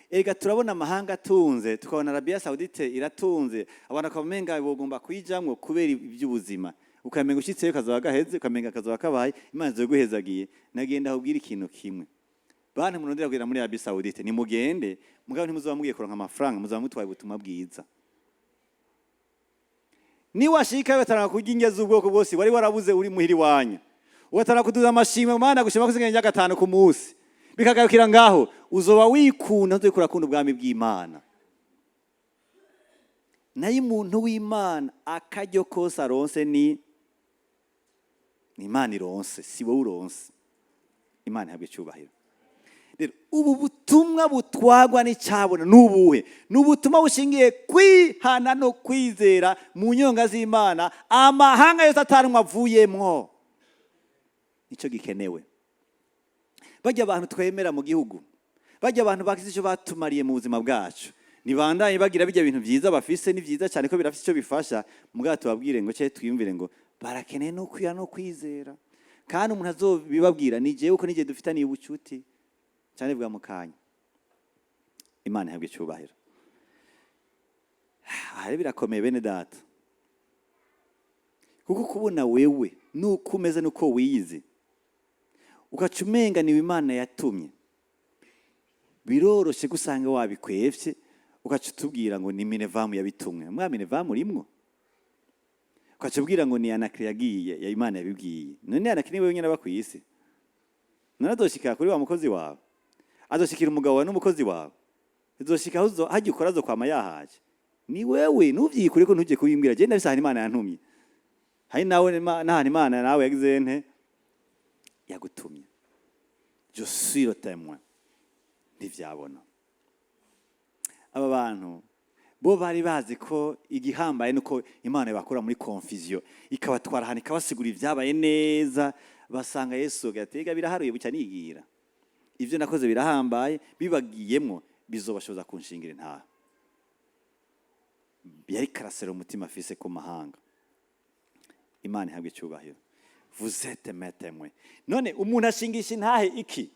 Erega turabona amahanga atunze, tukabona Arabia Saudite iratunze, abantu bakamenga bogomba kuyijamwo kubera iby'ubuzima. Ukamenga ushitseyo kazoba gaheze, ukamenga kazoba kabaye, Imana izoguhezagiye. Nagenda ahubwira ikintu kimwe: bantu murondera kugera muri Arabia Saudite, nimugende, mugabo ntimuzoba mugiye kuronka amafaranga, muzaba mutwaye ubutumwa bwiza. Niwashika batanga kurya indya z'ubwoko bwose wari warabuze uri muhiri wanyu, ugatanga kuduza amashimwe, Mana gushima ko usigaye gatanu ku munsi, bikagarukira ngaho, uzoba wikunda, ntuziko urakunda ubwami bw'Imana. Nayo umuntu w'Imana akaryo kose aronse ni Imana ironse, si wowe uronse. Imana ihabwa icyubahiro. Rero ubu butumwa butwagwa n'icyabona ni ubuhe? Ni ubutumwa bushingiye kwihana no kwizera mu nyonga z'Imana, amahanga yose atanwa avuyemwo. Nicyo gikenewe. Bajya abantu twemera mu gihugu, bajya abantu bagize icyo batumariye mu buzima bwacu, ntibandanye bagira bijya bintu byiza bafise. Ni byiza cyane ko birafise icyo bifasha, mugabo tubabwire ngo cye twiyumvire ngo barakeneye no kwihana no kwizera. Kandi umuntu azobibabwira ni jewe, kuko n'igihe dufitaniye ubucuti cyane bwa mukanya. Imana ihabwa icyubahiro. Aha rero birakomeye, bene data, kuko kubona wewe nuko umeze nuko wiyizi, ugaca umenga niwe Imana yatumye, biroroshe gusanga wabikwevye, ugaca utubwira ngo ni minevamu yabitumwe. Mwa minevamu urimwo, ugaca ubwira ngo ni Anakire yagiye ya Imana yabibwiye. None Anakire niwe wenyine aba kw'isi? None azoshika kuri wa mukozi wawe, azoshikira umugabo wawe n'umukozi wawe, izoshika aho hajya ukora, azokwama yahaje. Ni wewe ntuvyikure ko ntujye kubimbwira. Je ndabise ahantu Imana yantumye, hari nawe n'ahantu Imana nawe yagize nte. Yagutumye. Je suis le témoin. Ntivyabona. Aba bantu bo bari bazi ko igihambaye nuko Imana ibakura muri confusion, ikabatwara ahantu, ikabasigura ibyabaye neza. Basanga Yesu gatega biraharuye, bucya nigira ibyo nakoze birahambaye, bibagiyemwo bizobashoboza kunshingira intaha. Yari karasera umutima afise ku mahanga. Imana ihabwe icyubahiro. Vous êtes mes témoins. None umuntu ashingisha intahe iki?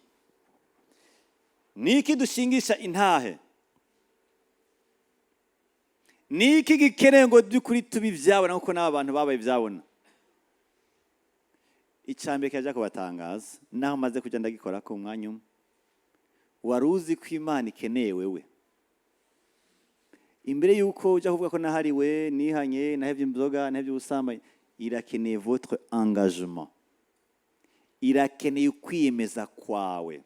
Ni iki dushingisha intahe? Ni iki gikeneye ngo by'ukuri tube ibyabona kuko n'aba bantu babaye ibyabona? Icya mbere kijya kubatangaza, naho maze kujya ndagikora ku mwanya umwe: wari uzi ko Imana ikeneye wewe imbere y'uko ujya kuvuga ko nahariwe, nihanye, nahebye inzoga, nahebye ubusambanyi? Irakeneye votre engagement, irakeneye ukwiyemeza kwawe,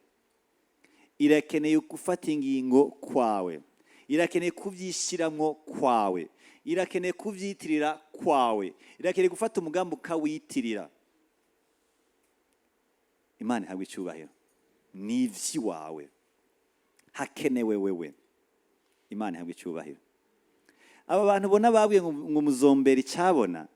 irakeneye gufata ingingo kwawe, irakeneye kubyishyiramo kwawe, irakeneye kubyitirira kwawe, irakeneye gufata umugambi ukawitirira. Imana ihabwa icyubahiro. Ni iby'iwawe, hakenewe wewe. Imana ihabwa icyubahiro. Aba bantu ubona babwiye ngo muzombera icyabona,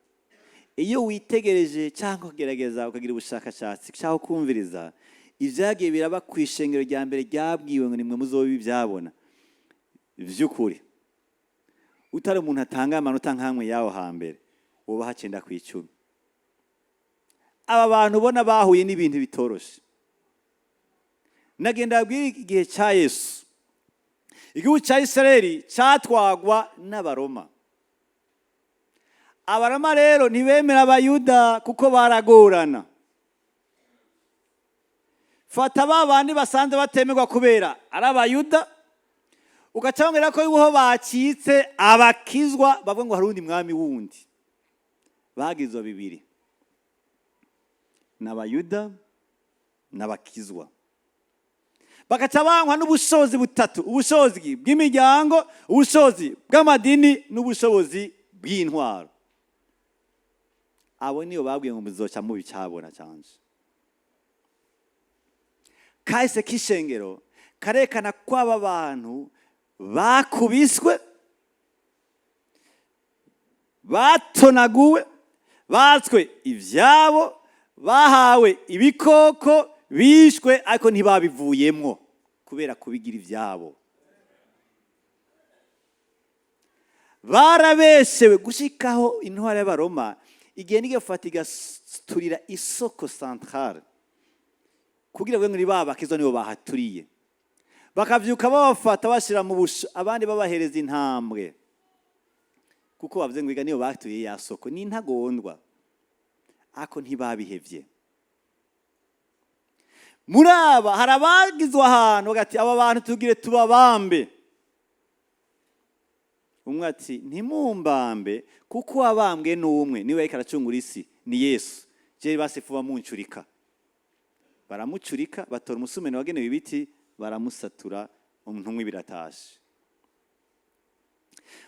iyo witegereje cyangwa ukagerageza ukagira ubushakashatsi cyangwa ukumviriza ibyagiye biraba ku ishengero rya mbere ryabwiwe ngo nimwe muzobe ibyabona by'ukuri, utari umuntu atanga amanota nk'amwe y'aho hambere, wubaha 9/10. Aba bantu ubona bahuye n'ibintu bitoroshe. Nagenda babwira, igihe cya Yesu igihugu cya Isirayeli cyatwagwa n'Abaroma. Abaroma rero ntibemera Abayuda kuko baragorana. Fata ba bandi basanze batemerwa kubera ari Abayuda, ugaca wongera ko yuho bacitse abakizwa, bavuga ngo hari uwundi mwami wundi. Bagizwe bibiri, ni Abayuda n'abakizwa, bagaca banywa n'ubushobozi butatu: ubushobozi bw'imiryango, ubushobozi bw'amadini n'ubushobozi bw'intwaro. Abo niyo babwiye ngo muzoca mubi cyabona canje. Kahise k'ishengero karekana ko aba bantu bakubiswe, batonaguwe, batswe ibyabo, bahawe ibikoko, bishwe, ariko ntibabivuyemwo kubera kubigira ibyabo. Barabeshewe gushikaho intwara y'Abaroma igihe nigafata igaturira isoko centrale kugira ngo niba bakizwa nibo bahaturiye, bakavyuka babafata bashyira mu busho, abandi babahereza intambwe, kuko bavuze ngo iga niyo baturiye ya soko ni intagondwa. Ariko ntibabihevye. Muri aba hari abagizwe ahantu bagati: "Aba bantu tugire tubabambe." Umwe ati: "Ntimumbambe, kuko wabambwe n'umwe, niwe ariko aracungura isi, ni Yesu. Jewe basifu bamuncurika." Baramucurika, batora umusumeno wagenewe ibiti, baramusatura. Umuntu umwe biratashe.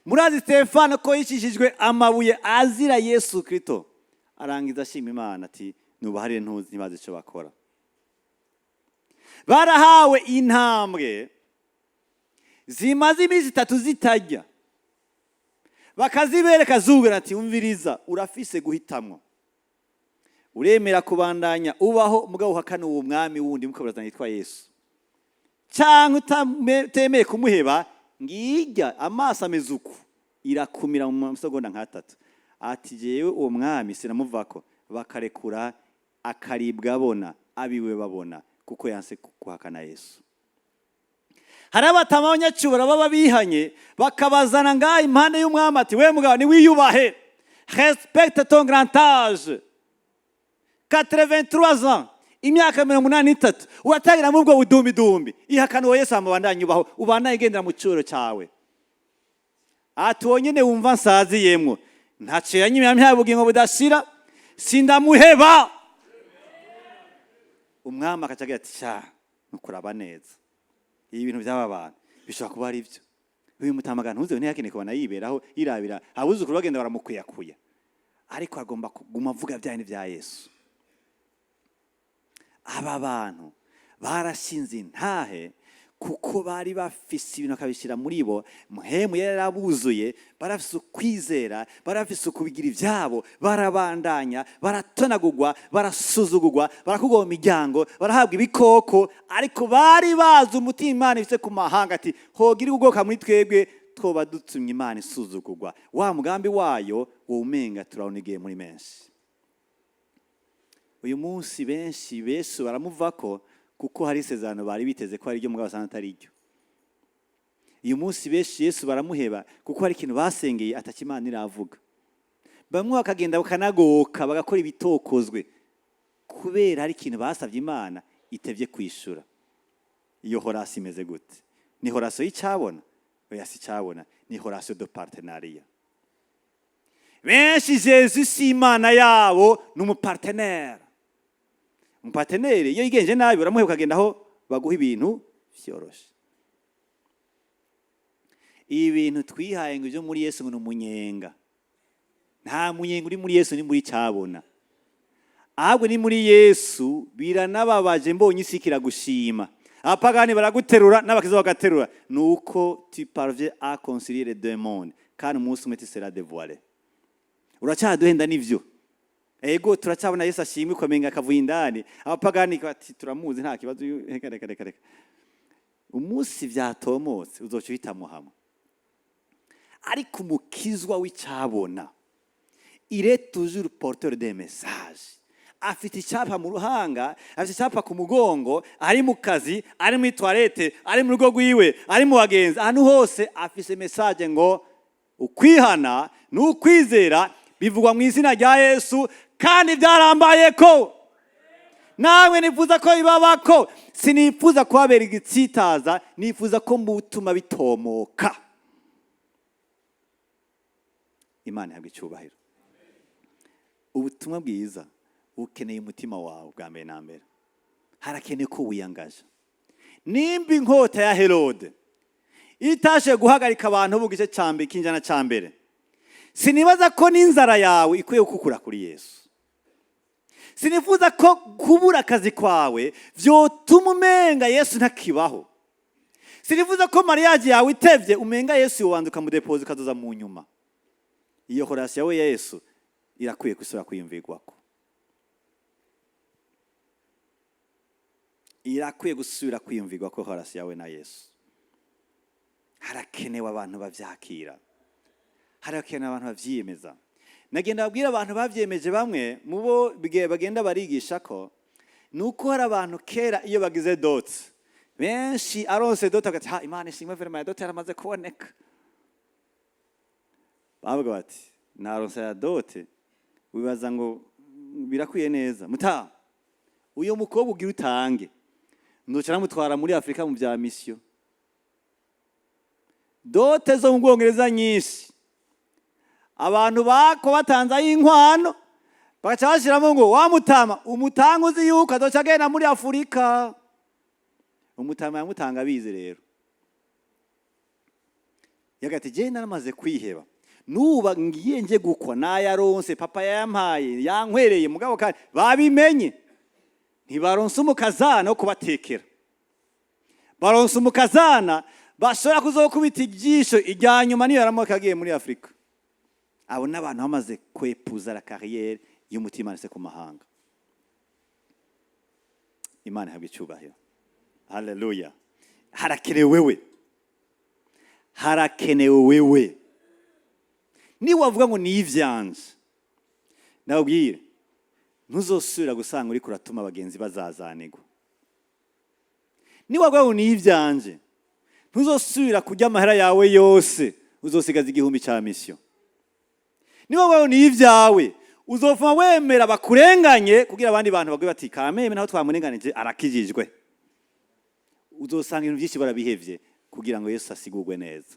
Murazi Stefano ko yicishijwe amabuye azira Yesu Kristo, arangiza ashima Imana ati: "Nubaharire, ntuzi, ntibazi icyo bakora." Barahawe intambwe zimaze iminsi 3 zitarya, bakazibereka zubera, ati: "Umviriza, urafise guhitamwo: uremera kubandanya ubaho mugabo uhakana uwo mwami wundi mukaburazana yitwa Yesu, cyangwa utemeye kumuheba, ngirya amaso ameze uku, irakumira mu masegonda nk'atatu." Ati: "Jewe uwo mwami sinamuvako." Bakarekura, akaribwa abona, abiwe babona, kuko yanse guhakana Yesu. Hari abatama b'abanyacyubahiro baba bihanye, bakabazana ngaha impande y'umwami, ati: "We mugabo, niwiyubahe, respecte ton grand âge, 83 ans, imyaka 83, uratangira muri ubwo budumbidumbi. Ihakana uwo Yesu, hama ubandanye ubaho, ubandanye ugendera mu cyubahiro cyawe." Ati: "Uwo nyine wumva nsaziyemwo ntaco yanyimye nta bugingo budashira, sindamuheba." Umwami akaca agira ati: "Sha, nukuraba neza ibi bintu by'aba bantu bishobora kuba ari byo. Uyu mutamagana ntuze ntiyakeneye kubona yiberaho yirabira abuzukuru bagenda baramukuyakuya, ariko agomba kuguma avuga bya bindi bya Yesu." Aba bantu barashinze intahe kuko bari bafise ibintu bakabishyira muri bo. Mpwemu yari yarabuzuye, barafise ukwizera, barafise ukubigira ibyabo, barabandanya, baratonagurwa, barasuzugurwa, barakugwa mu miryango, barahabwa ibikoko, ariko bari bazi umutima Imana ifite ku mahanga, ati hogira ubwoko muri twebwe twoba dutumye Imana isuzugurwa, wa mugambi wayo wowe umenga turawunigiye muri menshi. Uyu munsi benshi besu baramuvako kuko hari isezerano bari biteze ko ari ryo, mugabo basanga atari ryo. Uyu munsi benshi Yesu baramuheba kuko hari ikintu basengeye ataki Imana iravuga. Bamwe bakagenda bakanagoka, bagakora ibitokozwe kubera hari ikintu basabye Imana itevye kwishura. Iyo relation imeze gute? Ni relation y'icyabona? Oya, si icyabona, ni relation de partenariat. Benshi Jesu si Imana yabo, ni umupartenaire. Umupartenaire iyo yigenje nabi uramuheba, ukagenda aho baguha ibintu vyoroshe. Ibi bintu twihaye ngo ibyo muri Yesu ngo ni umunyenga, nta munyenga uri muri Yesu, ni muri cyabona, ahubwo ni muri Yesu. Biranababaje, mbonye isi kiragushima, abapagani baraguterura n'abakiza bagaterura, nuko tu parviens à concilier les deux mondes, kandi umunsi umwe tu seras dévoilé. Uracyaduhenda nivyo, ego turacyabona Yesu ashimwe, ukamenga akavuye indani, abapagani bati turamuzi, nta kibazo, reka reka reka reka. Umunsi vyatomotse uzoca uhitamo hamwe. Ariko umukizwa w'icyabona, il est toujours porteur des messages, afite icyapa mu ruhanga, afite icyapa ku mugongo, ari mu kazi, ari muri toilette, ari mu rugo rwiwe, ari mu bagenzi, ahantu hose afise message ngo ukwihana n'ukwizera bivugwa mu izina rya Yesu, kandi byarambaye ko namwe nifuza ko bibabako. Sinifuza kuhabera igitsitaza, nifuza ko mutuma bitomoka. Imana ihabwa icyubahiro. Ubutumwa bwiza bukeneye umutima wawe bwa mbere na mbere, harakeneye ko wiyangaje. Nimba inkota ya Herode itashe guhagarika abantu mu gice cya mbere k'injana cya mbere, sinibaza ko n'inzara yawe ikwiye gukukura kuri Yesu. Sinifuza ko kubura akazi kwawe vyotuma umenga Yesu ntakibaho. Sinifuza ko mariage yawe itevye umenga Yesu yobanza ukamudepoza ukazoza mu nyuma. Iyo relation yawe ya Yesu irakwiye gusubira kwiyumvirwako, irakwiye gusubira kwiyumvirwako relation yawe na Yesu. Harakenewe abantu bavyakira, harakenewe abantu bavyiyemeza. Nagenda babwira abantu bavyemeje, bamwe mu bo bagenda barigisha ko nuko hari abantu kera iyo bagize dot, benshi aronse dot agati ha Imana ishimwe vraiment, ya dot yaramaze kuboneka. Bavuga bati naronse ya dot, wibaza ngo birakwiye neza muta uyo mukobwa ugira utange, ndoca namutwara muri Afrika mu vya mission. Dot zo mu Bwongereza nyinshi abantu bako batanze ay'inkwano, bagaca bashiramo ngo wamutama umutanga uzi yuko azoca agenda muri Afurika. Umutama yamutanga abizi rero, yagati je naramaze kwiheba, nuba ngiye nje gukwa nayaronse, papa yampaye yankwereye, mugabo kandi babimenye ntibaronse umukazana wo kubatekera, baronse umukazana bashobora kuzokubita ijisho irya nyuma niyo yaramuka agiye muri Afurika. Abo n'abantu bamaze kwepuza la carrière y'umutima ndetse ku mahanga. Imana ihabwa icyubahiro, haleluya. Harakenewe wewe, harakenewe wewe. Niba wavuga ngo ni ivyanje, ndababwire ntuzosubira gusanga uriko uratuma abagenzi bazazanirwa. Niba wavuga ngo ni ivyanje, ntuzosubira kurya amahera yawe yose, uzosigaza 1000 cya mission. Niba wavuga ngo ni ibyawe, uzovuma wemera bakurenganye kugira abandi bantu bagwe bati kameme naho twamurenganije arakijijwe. Uzosanga ibintu byinshi barabihevye kugira ngo Yesu asigurwe neza.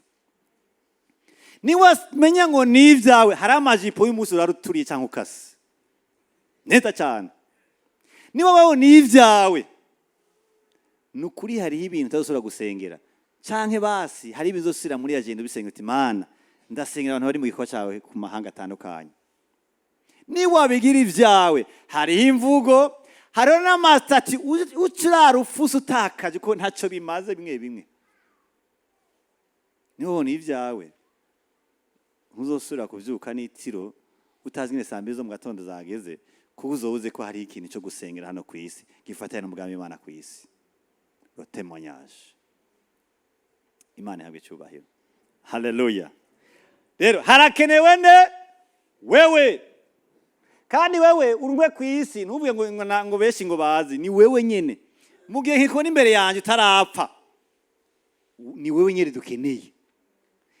Niwamenya ngo ni ibyawe, hari amajipo y'umunsi uraruturiye cyangwa ukase neza cyane. Niba wowe ni ibyawe, ni ukuri hariho ibintu utazosubira gusengera, canke basi hari ibintu uzosubira muri agenda ubisenga uti Mana, ndasengera abantu bari mu gikorwa cyawe ku mahanga atandukanye. Niwabigira ibyawe, hariho imvugo, Hariho n'ama statuts ucurara ufuse utakaje ko ntacyo bimaze. Bimwe bimwe niho ubona ibyawe, ntuzosubira kuvyuka n'itiro utazi ingene saa 2 zo mu gatondo zageze, kuko uzobuze ko hari ikintu cyo gusengera hano ku isi gifatanya n'umugambi w'Imana ku isi, le témoignage. Imana ihabwe icyubahiro, haleluya. Rero harakenewe ne wewe, kandi wewe urumwe ku isi. Ntuvuge ngo benshi ngo bazi, ni wewe nyene. Mu gihe nkikubona imbere yanjye utarapfa, ni wewe nyene dukeneye,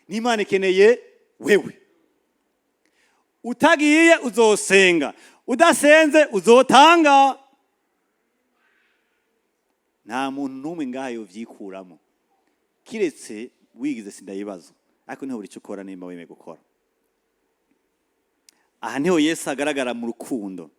n'Imana ikeneye wewe. Utagiye uzosenga, udasenze uzotanga. Nta muntu n'umwe ngaha yovyikuramo kiretse wigize sindayibazo, ariko niho buri icyo ukora nimba wemeye gukora. Aha niho Yesu agaragara mu rukundo.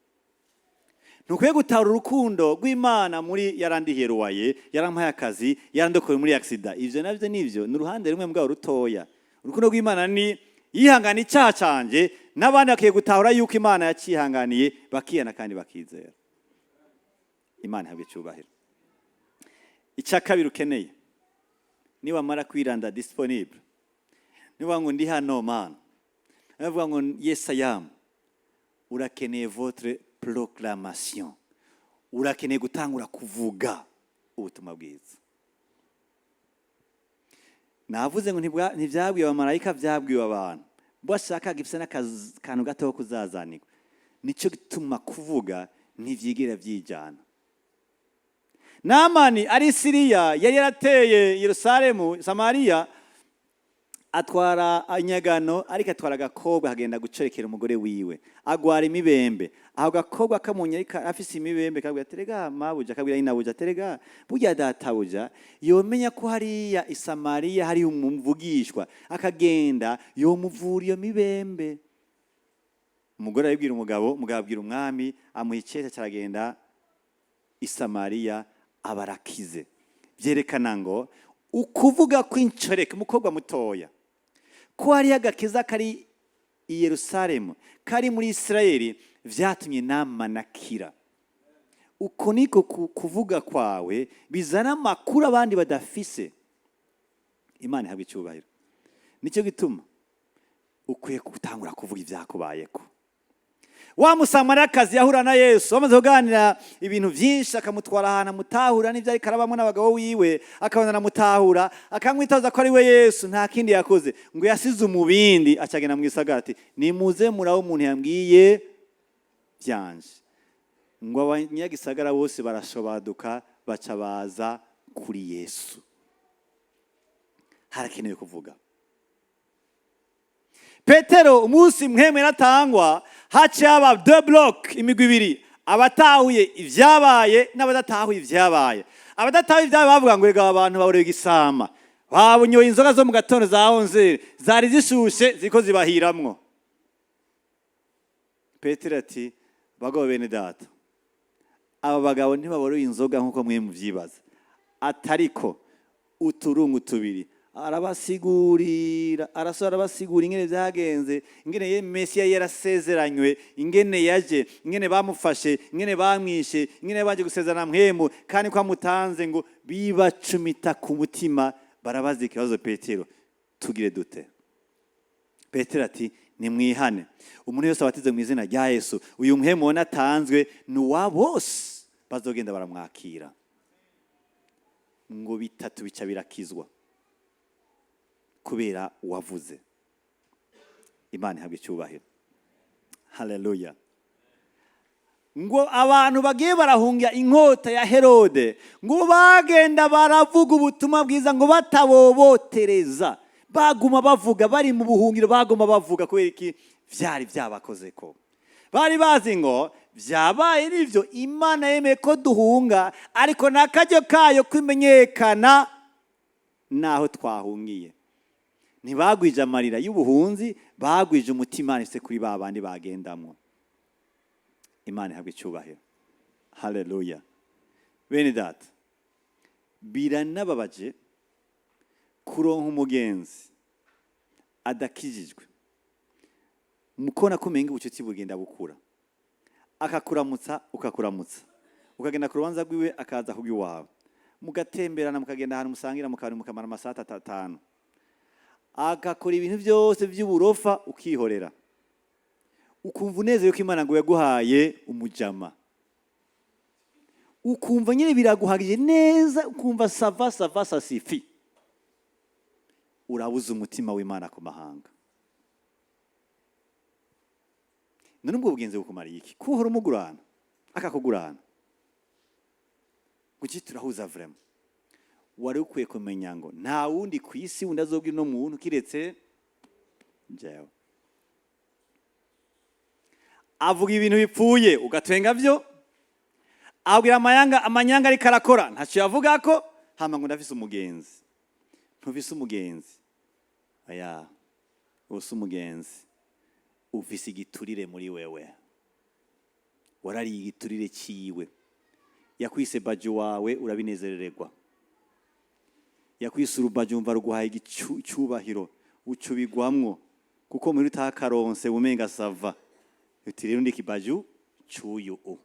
Ntukwiye gutahura urukundo rw'Imana muri yarandihiye ruwaye, yarampaye akazi, yarandokoye muri accident. Ivyo navyo nivyo, ni uruhande rumwe mbwabo rutoya. Urukundo rw'Imana ni yihangana icyaha canje, n'abandi bakwiye gutahura yuko Imana yacihanganiye, bakiyana kandi bakizera. Imana ihabwe icyubahiro. Icya kabiri ukeneye, niwamara kwiranda disponible, niba ngo ndi hano Mana, nibavuga ngo yes, I am, urakeneye votre proclamation, urakeneye gutangura kuvuga ubutumwa bwiza. Navuze ngo ntibyabwiwe abamarayika, byabwiwe abantu bashaka gifise n'akantu gato ko kuzazanirwa. Nicyo gituma kuvuga ntivyigera vyijana. Namani ari Siriya, yari yarateye Yerusalemu, Samariya, atwara inyagano, ariko atwara agakobwa akagenda gucerekera umugore wiwe, agwara imibembe. Aho gakobwa kamunye ariko afise imibembe, kabwira ati: "Rega mabuja," akabwira nyinabuja ati: "Rega burya databuja yomenya ko hariya i Samariya hari umuvugishwa, akagenda yomuvura iyo mibembe." Umugore arabibwira umugabo, umugabo abwira umwami, amuha icete, caragenda i Samariya, abarakize. Byerekana ngo ukuvuga kw'incoreke, umukobwa mutoya, ko hariyo agakiza kari i Yerusalemu, kari muri Isirayeli, vyatumye namanakira. Uko niko kuvuga kwawe bizana amakuru abandi badafise. Imana ihabwa icyubahiro. Nicyo gituma ukwiye gutangura kuvuga ibyakubayeko. Wa Musamariyakazi yahura na Yesu, bamaze kuganira ibintu byinshi, akamutwara ahantu amutahura n'ibyo ariko arabamo n'abagabo wiwe, akabona aramutahura, akamwitaza ko ari we Yesu. Nta kindi yakoze, ngo yasize umubindi, acagenda mu gisagara ati: "Nimuze murabe umuntu yambwiye byanje." Ngo abanyagisagara bose barashobaduka, baca baza kuri Yesu. Harakenewe kuvuga. Petero, umunsi mwemwe yaratangwa, haciye haba deux blocs, imigwi ibiri, abatahuye ibyabaye n'abadatahuye ibyabaye. Abadatahuye ibyabaye bavuga ngo: "Rega abantu baborewe igisama, babunyoye inzoga zo mu gatondo za 11, zari zishushe, ziriko zibahiramwo." Petero ati: "Bagabo bene data, aba bagabo ntibaborewe inzoga nk'uko mwe muvyibaza, atariko uturungu tubiri." Arabasigurira, arasora, arabasigura ingene vyagenze, ingene ye Mesiya yarasezeranywe, ingene yaje, ingene bamufashe, ingene bamwishe, ingene baje gusezerana mpwemu kandi ko amutanze. Ngo bibacumita ku mutima, barabaza ikibazo Petero: "Tugire dute?" Petero ati: "Nimwihane, umuntu wese abatize mu izina rya Yesu. Uyu mpwemu ubona atanzwe ni uwa bose bazogenda baramwakira." Ngo bitatu bica birakizwa kubera uwavuze. Imana ihabwa icyubahiro, haleluya. Ngo abantu bagiye barahunga inkota ya Herode, ngo bagenda baravuga ubutumwa bwiza, ngo batabobotereza, baguma bavuga bari mu buhungiro, baguma bavuga. Kubera iki? Vyari vyabakoze ko bari bazi ngo vyabaye nivyo, Imana yemeye ko duhunga, ariko n'akaryo kayo kwimenyekana naho twahungiye. Ntibagwije amarira y'ubuhunzi, bagwije umutima ifise kuri ba bandi bagendamwo. Imana ihabwa icyubahiro, haleluya. Bene data, biranababaje kuronka umugenzi adakijijwe, mukona ko umenga ubucuti bugenda bukura, akakuramutsa ukakuramutsa. Ukagenda ku rubanza rwiwe, akaza kubw'iwawe, mugatemberana, mukagenda ahantu musangira, mukabari, mukamara amasaha atatu, atanu, agakora ibintu byose by'uburofa, ukihorera, ukumva unezerewe ko Imana ngo yaguhaye umujama, ukumva nyine biraguhagije neza, ukumva ça va, ça va, ça suffit. Urabuze umutima w'Imana ku mahanga. None ubwo bugenzi bukumariye iki, kuhora umugurana akakugurana? Kuki turahuza vraiment? Wari ukwiye kumenya ngo nta wundi ku isi wundi azobwira uno muntu kiretse jewe. Avuga ibintu bipfuye, ugatwenga byo, abwira amayanga, amanyanga ariko arakora, ntacyo yavuga ko hama ngo ndafise umugenzi. Ntufise umugenzi, aya use umugenzi, ufise igiturire muri wewe. Warariye igiturire ciwe. Yakwise baji wawe, urabinezerererwa. Yakwise urubaji, wumva ruguhaye icyubahiro, ucubigwamwo kuko muri utakaronse umenga ça va. Uti rero ndi kibaju cy'uyu u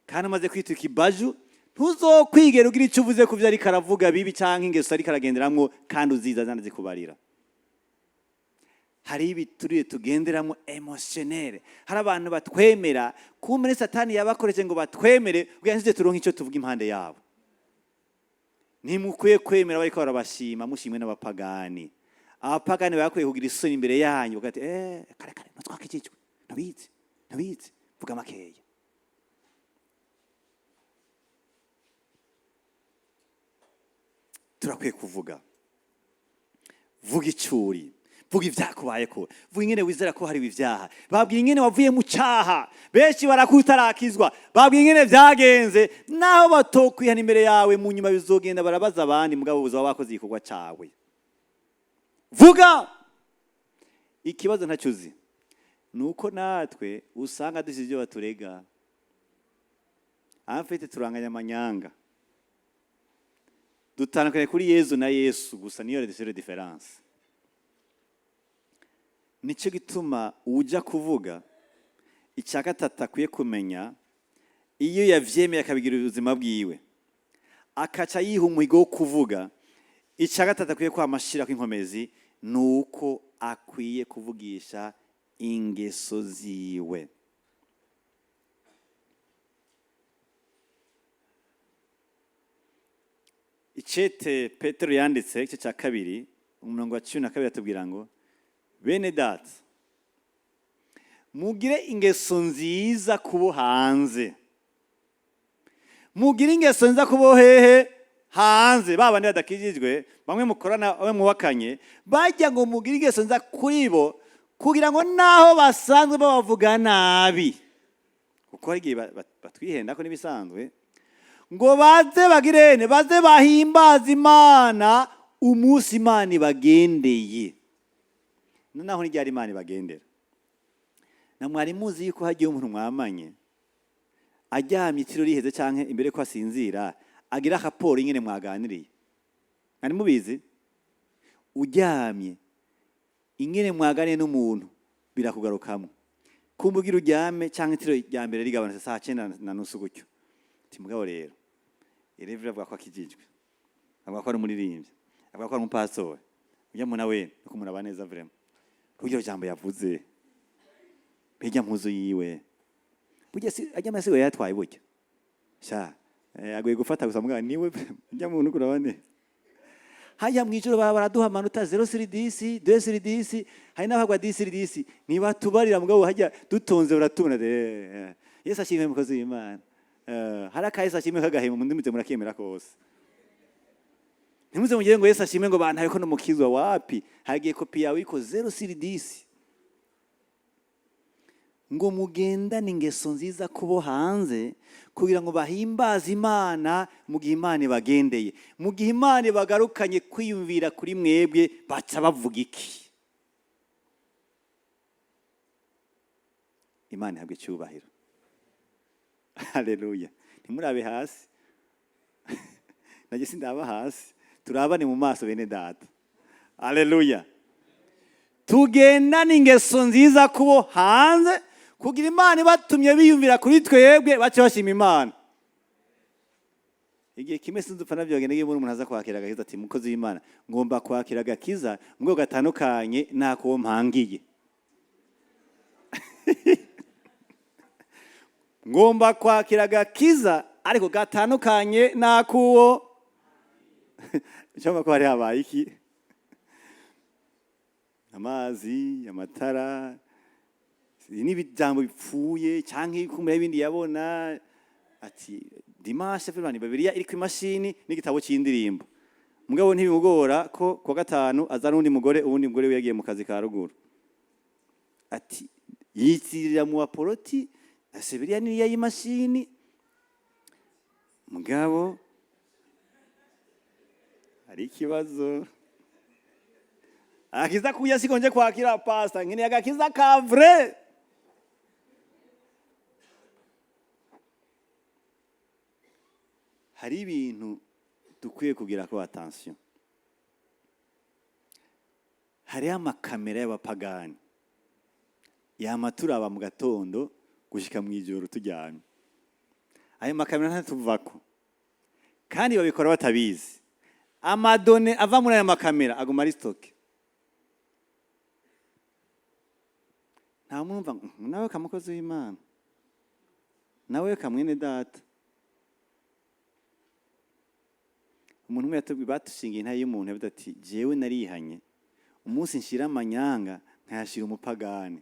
kandi amaze kwita ikibaju, ntuzokwigera ugira icyo uvuze ku byo ariko aravuga bibi cyangwa ingeso ariko aragenderamwo, kandi uziza zikubarira. Hari ibiturire tugenderamo émotionnel. Hari abantu batwemera, kumbe Satani yabakoresheje ngo batwemere kugira ngo turonke icyo tuvuga impande yabo. Ntimukwiye kwemera bariko barabashima, mushimwe n'abapagani. Abapagani bakwiye kugira isoni imbere yanyu, bagati kare kare natwakijijwe, ntabizi, ntabizi, vuga makeya. Turakwiye kuvuga. Vuga icuri, vuga ibyakubayeko, vuga ingene wizera ko hari ibyaha, babwiye ingene wavuye mu cyaha. Benshi barakutarakizwa, babwiye ingene byagenze. Naho batokwihana imbere yawe, mu nyuma bizogenda barabaza abandi, mugabo buzaba bakoze igikorwa cyawe. Vuga. Ikibazo ntacyo uzi ni uko natwe usanga dusize ibyo baturega. Amfite turanganya amanyanga, dutandukanye kuri Yezu na Yesu gusa, niyo seule différence. Nicyo gituma ujya kuvuga, icya gatatu akwiye kumenya, iyo yavyemeye akabigira ubuzima bwiwe, akaca yiha umuhigo wo kuvuga, icya gatatu akwiye kwamashira kw'inkomezi ni uko akwiye kuvugisha ingeso ziwe. Icete Petero yanditse, igice cya 2, umurongo wa 12, atubwira ngo: "Bene data, mugire ingeso nziza kubo hanze." Mugire ingeso nziza kubo hehe? Hanze. Ba bandi badakijijwe, bamwe mukorana, bamwe mubakanye, bajya ngo mugire ingeso nziza kuri bo, kugira ngo naho basanzwe babavuga nabi, kuko hari igihe batwihenda ko n'ibisanzwe, ngo baze bagirene, baze bahimbaze Imana umunsi Imana ibagendeye. Noneho n'iryari Imana ibagendera? Na mwari muzi yuko hagiye umuntu mwamanye aryamye, itiro riheze canke imbere ko asinzira, agira raporo ingene mwaganiriye? Mwari mubizi? Uryamye, ingene mwaganiriye n'umuntu birakugarukamo. Kumva ugira uryame canke itiro rya mbere rigabanutse saa 9:30 gutyo, ati: "Mugabo rero Erevre avuga ko akijijwe, avuga ko ari umuririmbyi, avuga ko ari umupastori, ujya muna we nuko muraba neza vraiment, kuryo jambo yavuze, mbega mpuzu yiwe, burya si ajya amasigo yatwaye, burya sha agoye gufata gusa, mugabo niwe ujya muntu kuraba neza." Hajya mwijoro baba baraduha amanota 0 sur 10, 2 sur 10, hari n'abagwa 10 sur 10, ntibatubarira, mugabo hajya dutonze baratubona. Yesu ashimwe, mukozi w'Imana. Hari aka Yesu ashimwe kagahema mu ndimi, murakemera kose. Ntimuze mugire ngo Yesu ashimwe ngo bantaye ko n'umukizwa wapi. Hagiye kopi yawe iko 0 sur 10. Ngo mugendane ingeso nziza kubo hanze, kugira ngo bahimbaze Imana mu gihe Imana ibagendeye, mu gihe Imana ibagarukanye kwiyumvira kuri mwebwe, baca bavuga iki? Imana ihabwe icyubahiro. Haleluya! Ntimurabe hasi, najye sindaba hasi, turabane mu maso, bene data. Haleluya! Tugendane ingeso nziza kubo hanze, Kugira Imana ibatumye biyumvira kuri twebwe, bace bashima Imana. Igihe kimwe, sinzi upfa navyogenda, ngiye umuntu aza kwakira agakiza, ati: "Mukozi w'Imana, ngomba kwakira agakiza mu rwego gatandukanye n'ako mpangiye. Ngomba kwakira agakiza ariko gatandukanye n'akuwo." Cyangwa ko hari habaye iki? Amazi, amatara n'ibijambo bipfuye, canke kumura ibindi yabona, ati dimanche vraiment Bibiliya iri ku imashini n'igitabo c'indirimbo. Mugabo ntibimugora ko kuwa gatanu aza n'undi mugore, uwundi mugore we yagiye mu kazi ka ruguru. Ati yitirira mu baporoti, ase biriya niya y'imashini. Mugabo hari ikibazo, akiza kuya siko nje kwakira, pastor, nkeneye agakiza ka vrai. Hari ibintu dukwiye kugira ko attention. Hariho amakamera y'abapagani yama turaba mu gatondo gushika mu ijoro turyamye. Ayo makamera ntatuvako, kandi babikora batabizi. Ama données ava muri ayo makamera aguma ari stocké. Nta mwumva ngo nawe kamukozi w'Imana, nawe kamwene data. Umuntu umwe yatubwiye, batushingiye intahe y'umuntu, yavuze ati: "Jewe narihanye umunsi nshira amanyanga nkayashira umupagani."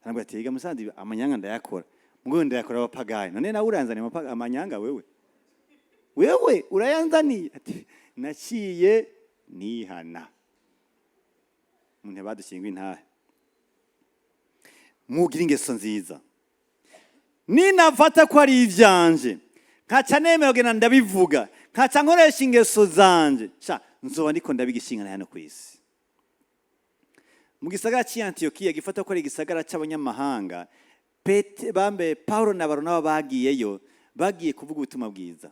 Arambwira ati: "Yiga musanze amanyanga ndayakora, mugabo ndayakora abapagani. None nawe uranzaniye amanyanga, wewe urayanzaniye?" Ati: "Naciye nihana." Umuntu badushinga intahe, mugira ingeso nziza. Ninafata ko ari ivyanje, nkaca nemera kugenda ndabivuga, nkaca nkoresha ingeso zanje, sha nzoba ndiko ndabigishinga hano ku isi. Mu gisagara cy'i Antiyokiya, gifata ko ari igisagara cy'abanyamahanga, Pete bambe Paulo na Baronaba bagiyeyo, bagiye kuvuga ubutumwa bwiza.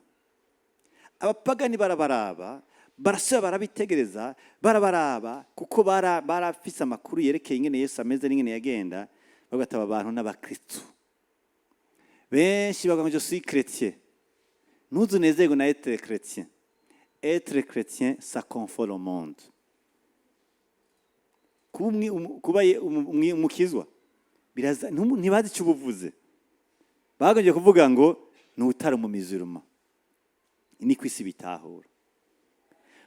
Abapagani barabaraba, barasubira barabitegereza, barabaraba, kuko barafise amakuru yerekeye ingene Yesu ameze n'ingene yagenda. Bavuga ati: "Aba bantu n'abakristu." Benshi bavuga ngo: "Je suis chrétien." Ntuzunezerwe na être chrétien. Être chrétien, ça confond le monde. Kuba umukizwa biraza, ntibazi icyo ubuvuze. Bagombye kuvuga ngo ni utari umumiziruma, ni ku isi bitahura.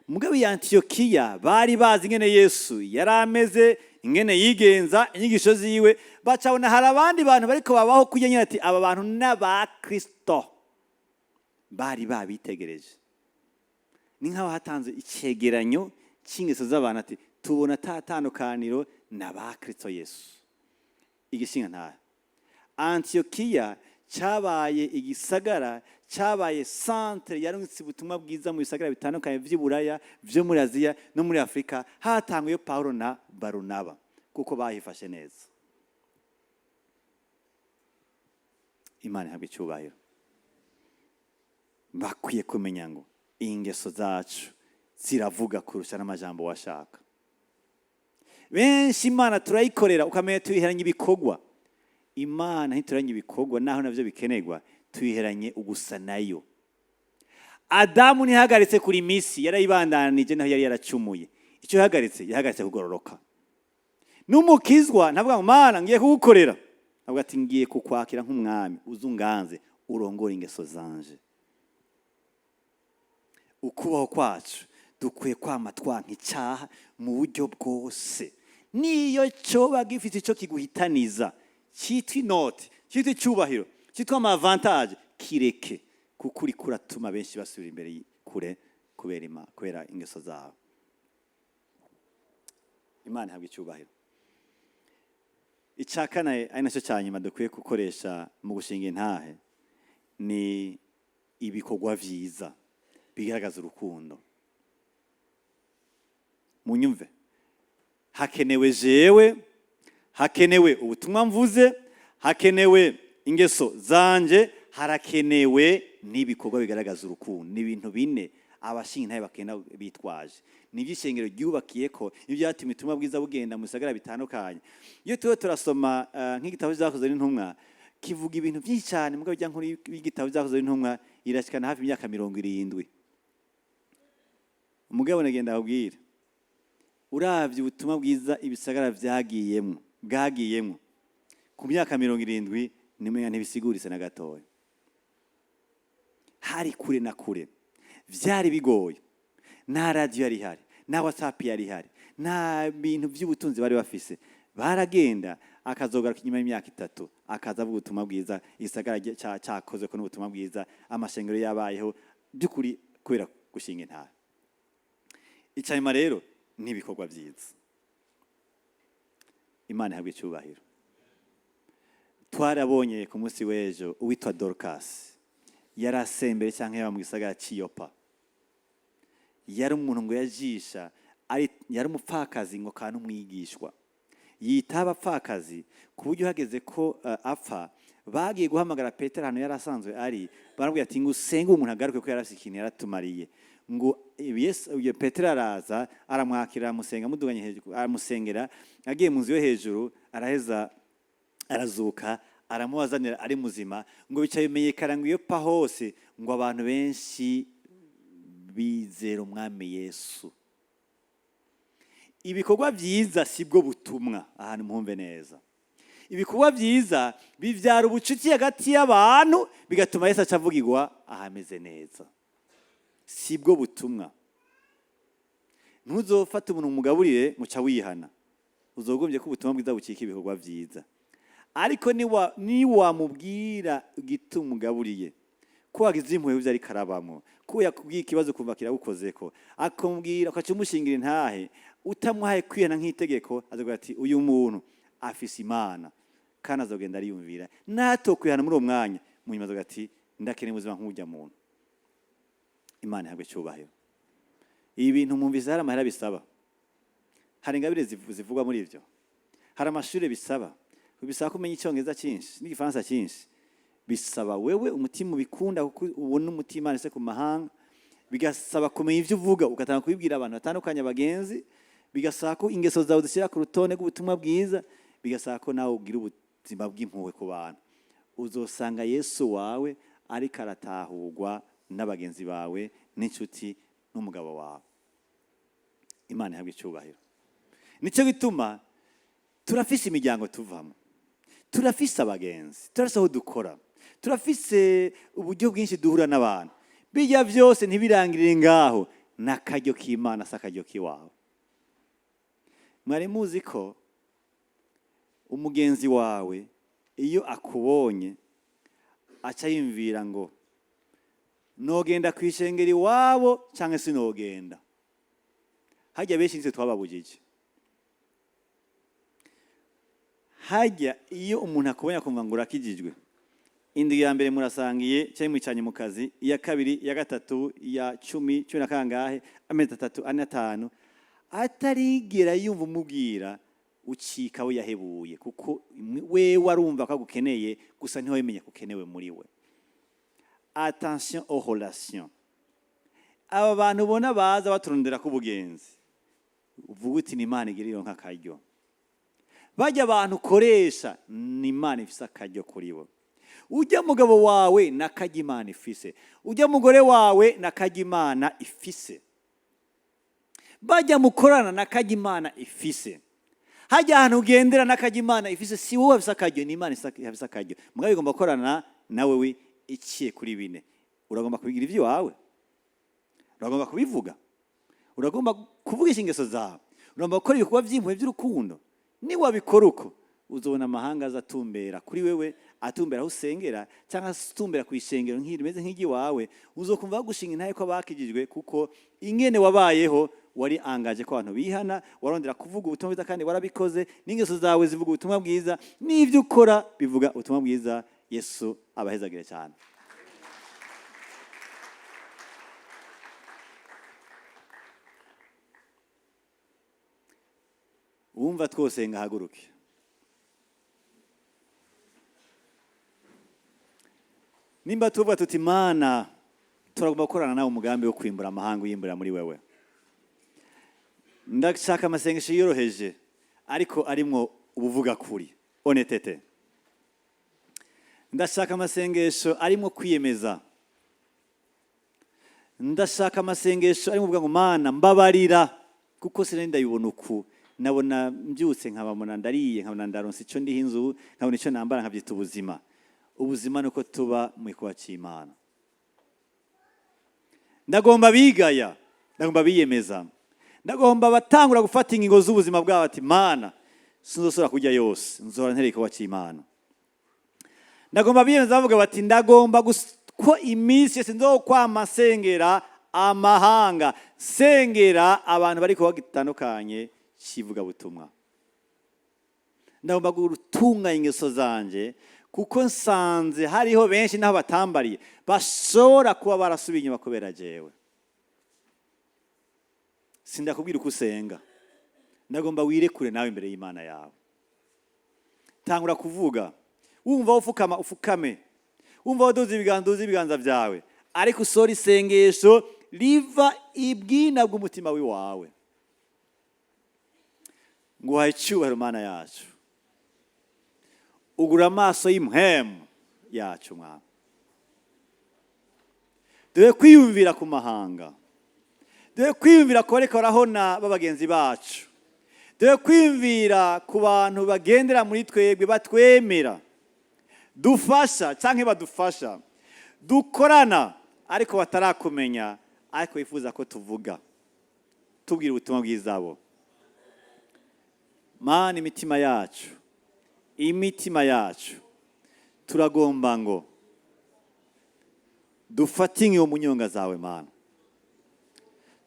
Mugabo ya Antiyokiya bari bazi ingene Yesu yari ameze, ingene yigenza, inyigisho ziwe. Bacabona hari abandi bantu bariko babaho kurya nyine, ati: "Aba bantu n'aba Kristo." Bari babitegereje, ni nk'aho hatanze icegeranyo cy'ingeso z'abantu, ati: "Tubona ata tandukaniro na ba Kristo Yesu." Igishinga ntahe, Antiyokiya cyabaye igisagara, cyabaye centre yarungitse ubutumwa bwiza mu bisagara bitandukanye vy'i Buraya, vyo muri Aziya no muri Afurika. Hatanguye Paulo na Barunaba kuko bahifashe neza. Imana ihabwa icyubahiro. Bakwiye kumenya ngo ingeso zacu ziravuga kurusha n'amajambo washaka. Benshi Imana turayikorera, ukamenya tuyiheranye ibikorwa. Imana ntituranye ibikorwa, naho navyo bikenerwa, tuyiheranye ugusa nayo. Adamu ntihagaritse kuri misi, yarayibandanije naho yari yaracumuye. Icyo yahagaritse, yahagaritse kugororoka. N'umukizwa ntavuga ngo: "Mana, ngiye kugukorera." Avuga ati: "Ngiye kukwakira nk'umwami, uzunganze, urongore ingeso zanje." Ukubaho kwacu dukwiye kwama twanka icyaha mu buryo bwose, niyo cyoba gifite icyo kiguhitaniza, cyitwa inoti, cyitwa icyubahiro, cyitwa ama avantages, kireke, kuko uriko uratuma benshi basubira imbere kure kubera ingeso zabo. Imana ihabwa icyubahiro. Icya kane, ari nacyo cya nyuma dukwiye gukoresha mu gushinga intahe, ni ibikorwa vyiza bigaragaza urukundo. Munyumve, hakenewe jewe, hakenewe ubutumwa mvuze, hakenewe ingeso zanje, harakenewe n'ibikorwa bigaragaza urukundo. Ni ibintu bine abashinga intahe bakenda bitwaje. Nibyo ishengero ryubakiye ko, nibyo byatumye ubutumwa bwiza bugenda mu bisagara bitandukanye. Iyo tuba turasoma nk'igitabo Vyakozwe n'Intumwa, kivuga ibintu byinshi cyane, mugabo bijya nkuru y'igitabo Vyakozwe n'Intumwa irashikana hafi imyaka 70. Umugabo nagenda abwira, uravye ubutumwa bwiza ibisagara vyagiyemwo bwagiyemwo ku myaka 70, nimenya ntibisiguritse na gatoya. Hari kure na kure, vyari bigoye, nta radiyo yari ihari, nta WhatsApp yari ihari, nta bintu by'ubutunzi bari bafise. Baragenda, akazogaruka inyuma y'imyaka 3, akaza avuga ubutumwa bwiza. Igisagara cakoze ko n'ubutumwa bwiza, amashengero yabayeho by'ukuri kubera gushinga intara. Icyanyuma rero ni ibikorwa byiza. Imana ihabwa icyubahiro. Twarabonye ku munsi w'ejo uwitwa Dorcas, yari asembere cyangwa yaba mu gisagara cy'i Yopa. Yari umuntu ngo yajisha, yari umupfakazi ngo kandi umwigishwa yitaho abapfakazi, ku buryo hageze ko apfa, bagiye guhamagara Petero ahantu yari asanzwe ari, baramubwira ati: "Ngo usenge umuntu agaruke ko yari afite ikintu yaratumariye." Ngo Yesu, uyo Petero araza, aramwakira, aramusenga, amuduganye hejuru, aramusengera. Agiye mu nzu yo hejuru, araheza arazuka, aramubazanira ari muzima. Ngo bica bimenyekana ngo iyo pa hose, ngo abantu benshi bizera Umwami Yesu. Ibikorwa byiza si bwo butumwa. Ahantu muhumve neza, ibikorwa byiza bibyara ubucuti hagati y'abantu, bigatuma Yesu aca avugirwa ahameze neza. Si bwo butumwa. Ntuzofate umuntu umugaburire muca wihana, uzogombye ko ubutumwa bwiza bukika ibikorwa byiza. Ariko niwamubwira igituma umugaburiye, ko wagize impuhwe ivyo ariko arabamwo, ko yakubwiye ikibazo ukumva kiragukozeko, akamubwira, ukaca umushingira intahe utamuhaye kwihana nk'itegeko, azogira ati: "Uyu muntu afise Imana." Kandi azogenda ariyumvira, natokwihana muri uwo mwanya, mu nyuma azogira ati: "Ndakeneye ubuzima nk'urya muntu." Imana ihabwe icyubahiro. Ibi bintu mwumvise hari amahera bisaba, hari ingabire zivugwa muri ivyo, hari amashuri bisaba, bisaba kumenya Icyongereza cyinshi n'Igifaransa cyinshi, bisaba wewe umutima ubikunda kuko ubona umutima Imana ise ku mahanga, bigasaba kumenya ivyo uvuga ugatanga kubibwira abantu batandukanye, abagenzi, bigasaba ko ingeso zawe zishyira ku rutonde rw'ubutumwa bwiza, bigasaba ko nawe ugira ubuzima bw'impuhwe ku bantu. Uzosanga Yesu wawe ariko aratahurwa n'abagenzi bawe n'inshuti n'umugabo wawe. Imana ihabwe icyubahiro. Nicyo gituma turafise imiryango tuvamo, turafise abagenzi, turafise aho dukora, turafise uburyo bwinshi duhura n'abantu. Bijya byose ntibirangirire ngaho, n'akaryo k'Imana si akaryo k'iwawe. Mwari muzi ko umugenzi wawe iyo akubonye aca yumvira ngo: "Nogenda ku ishengero iwabo cyangwa sinogenda"? Hajya benshi nitwe twababujije. Hajya iyo umuntu akubonye akumva ngo urakijijwe, indwi ya mbere murasangiye cyangwa mwicanye mu kazi, iya kabiri, iya gatatu, iya 10, cumi na kangahe, amezi 3, 4, 5, atarigera yumva umubwira, ucika we yahebuye, kuko wewe arumva ko agukeneye, gusa ntiwemenya ko ukenewe muri we. Attention aux relations. Aba bantu ubona baza baturondera ko ubugenzi, uvuga uti: "Ni Imana igira iyo nk'akaryo." Bajya abantu ukoresha, ni Imana ifise akaryo kuri bo. Ujya mugabo wawe n'akaryo Imana ifise, ujya mugore wawe n'akaryo Imana ifise, bajya mukorana n'akaryo Imana ifise, hajya ahantu ugendera n'akaryo Imana ifise. Si wowe wafise akaryo, ni Imana ifise akaryo. Mugabo igomba gukorana nawe we iciye kuri bine: uragomba kubigira iby'iwawe, uragomba kubivuga, uragomba kuvugisha ingeso zawe, uragomba gukora ibikorwa by'impuhwe by'urukundo. Niwabikora uko, uzobona amahanga aza atumbera kuri wewe, atumbera aho usengera cyangwa atumbera ku ishengero nk'iri rimeze nk'iry'iwawe. Uzokumva bagushinga intahe ko bakijijwe, kuko ingene wabayeho wari angaje ko abantu bihana, warondera kuvuga ubutumwa bwiza kandi warabikoze, n'ingeso zawe zivuga ubutumwa bwiza, n'ibyo ukora bivuga ubutumwa bwiza. Yesu abahezagire cyane. Wumva twosenga, haguruke. Nimba tuvuga tuti: "Mana, turagomba gukorana nawe umugambi wo kwimbura amahanga uyimbura muri wewe." Ndashaka amasengesho yoroheje ariko arimwo ubuvuga kuri, honnêteté. Ndashaka amasengesho arimo kwiyemeza. Ndashaka amasengesho arimo kuvuga ngo: "Mana, mbabarira, kuko sinari ndabibona uku. Nabona mbyutse, nkababona ndariye, nkabona ndaronse icyo ndiho inzu, nkabona icyo nambara, nkabyita ubuzima." Ubuzima ni uko tuba mu gikorwa cy'Imana. Ndagomba bigaya, ndagomba biyemeza, ndagomba batangura gufata ingingo z'ubuzima bwabo, ati: "Mana, sinzosubira kurya yose, nzora ntereye igikorwa cy'Imana." Ndagomba biyemeza bavuga bati: "Ndagomba ko iminsi yose nzokwama nsengera amahanga, sengera abantu bari kuba gitandukanye cy'ivugabutumwa. Ndagomba gutunganya ingeso zanje, kuko nsanze hariho benshi naho batambariye bashobora kuba barasubiye inyuma kubera jewe." Sindakubwira uko usenga, ndagomba wirekure nawe imbere y'Imana yawe. Tangura kuvuga. Wumva ufukama, ufukame. Wumva waduza ibiganza, uduze ibiganza byawe, ariko usora isengesho riva ibwina bw'umutima w'iwawe. Nguhaye icyubahiro, Mana yacu. Ugura amaso y'impwemu yacu, Mwami. Dore kwiyumvira ku mahanga, dore kwiyumvira ku bariko barahona b'abagenzi bacu, dore kwiyumvira ku bantu bagendera muri twebwe, batwemera, dufasha cyangwa badufasha, dukorana, ariko batarakumenya, ariko bifuza ko tuvuga, tubwira ubutumwa bwiza bo. Mana, imitima yacu, imitima yacu, turagomba ngo dufate inkiyo mu nyonga zawe. Mana,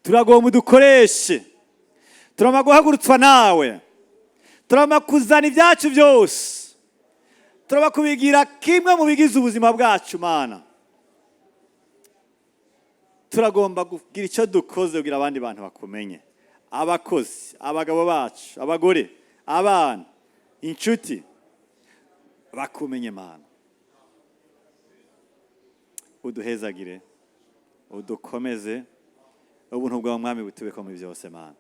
turagomba udukoreshe. Turagomba guhagurutswa nawe, turagomba kuzana ibyacu byose, turagomba kubigira kimwe mu bigize ubuzima bwacu. Mana, turagomba kugira icyo dukoze kugira abandi bantu bakumenye: abakozi, abagabo bacu, abagore, abana, inshuti, bakumenye. Mana, uduhezagire, udukomeze. Ubuntu bwawe, Mwami, butubeko muri byose. Mana,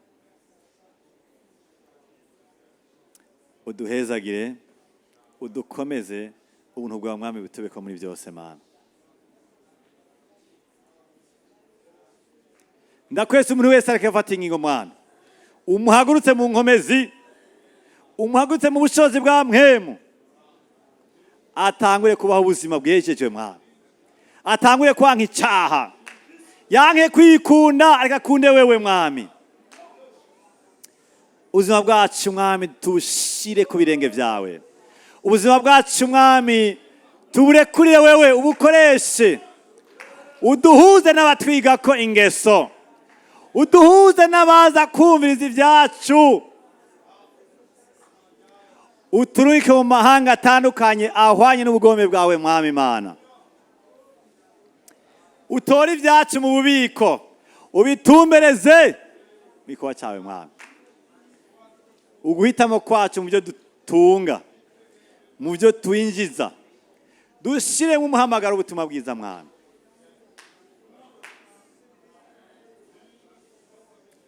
uduhezagire, udukomeze. Ubuntu bwawe, Mwami, butubeko muri byose. Mana, ndakwese umuntu wese ariko afata ingingo, mwana, umuhagurutse mu nkomezi, umuhagurutse mu bushobozi bwa mpwemu, atangure kubaho ubuzima bwejejwe. Mwana, atangure kwanka icaha, yanke kwikunda, ariko akunde wewe, Mwami. Ubuzima bwacu, Mwami, tubushire ku birenge byawe. Ubuzima bwacu, Mwami, tuburekurire wewe, ubukoreshe. Uduhuze n'abatwiga ko ingeso, uduhuze n'abaza kumviriza ibyacu, uturike mu mahanga atandukanye ahwanye n'ubugome bwawe. Mwami Imana, utore ibyacu mu bubiko, ubitumbereze mu gikorwa cyawe. Mwami, uguhitamo kwacu mu byo dutunga, mu byo twinjiza, dushyiremo umuhamagaro w'ubutumwa bwiza. Mwami,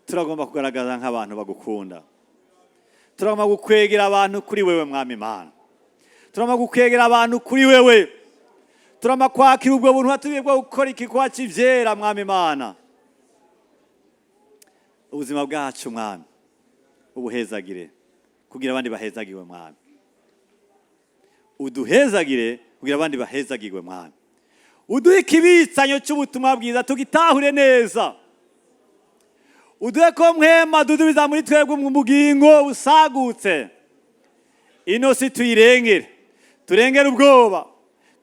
turagomba kugaragaza nk'abantu bagukunda. Turagomba gukwegera abantu kuri wewe, Mwami Imana. Turagomba gukwegera abantu kuri wewe. Turagomba kwakira ubwo buntu watubwiye bwo gukora igikorwa cy'ivyera. Mwami Imana, ubuzima bwacu, Mwami, ubuhezagire kugira abandi bahezagiwe. Mwami, uduhezagire kugira abandi bahezagirwe. Mwami, uduhe ikibitsanyo cy'ubutumwa bwiza, tugitahure neza. Uduhe ko mwema dudubiza muri twebwe mu bugingo busagutse. Ino si tuyirengere, turengere ubwoba,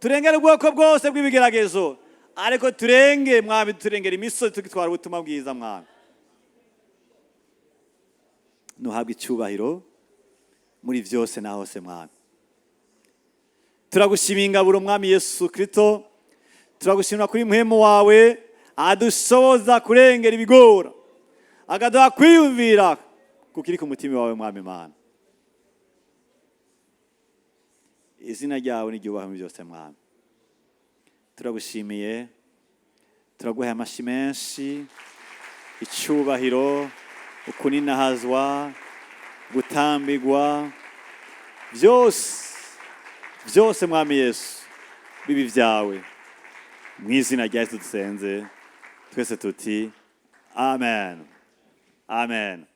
turengere ubwoko bwose bw'ibigeragezo, ariko turenge, Mwami, turengere imisozi tugitwara ubutumwa bwiza. Mwami, nuhabwe icyubahiro muri byose na hose. Mwami, turagushimiye ingaburo, Mwami Yesu Kristo. Turagushimira kuri muhemu wawe adushoboza kurengera ibigora, akaduha kwiyumvira kukiri ku mutima wawe. Mwami Imana, izina ryawe niryubahwe muri byose. Mwami, turagushimiye, turaguhaye amashyi menshi, icyubahiro. Ukuninahazwa, gutambigwa, byose byose, Mwami Yesu, bibi byawe. Mu izina rya Yesu dusenze twese, tuti amen, amen.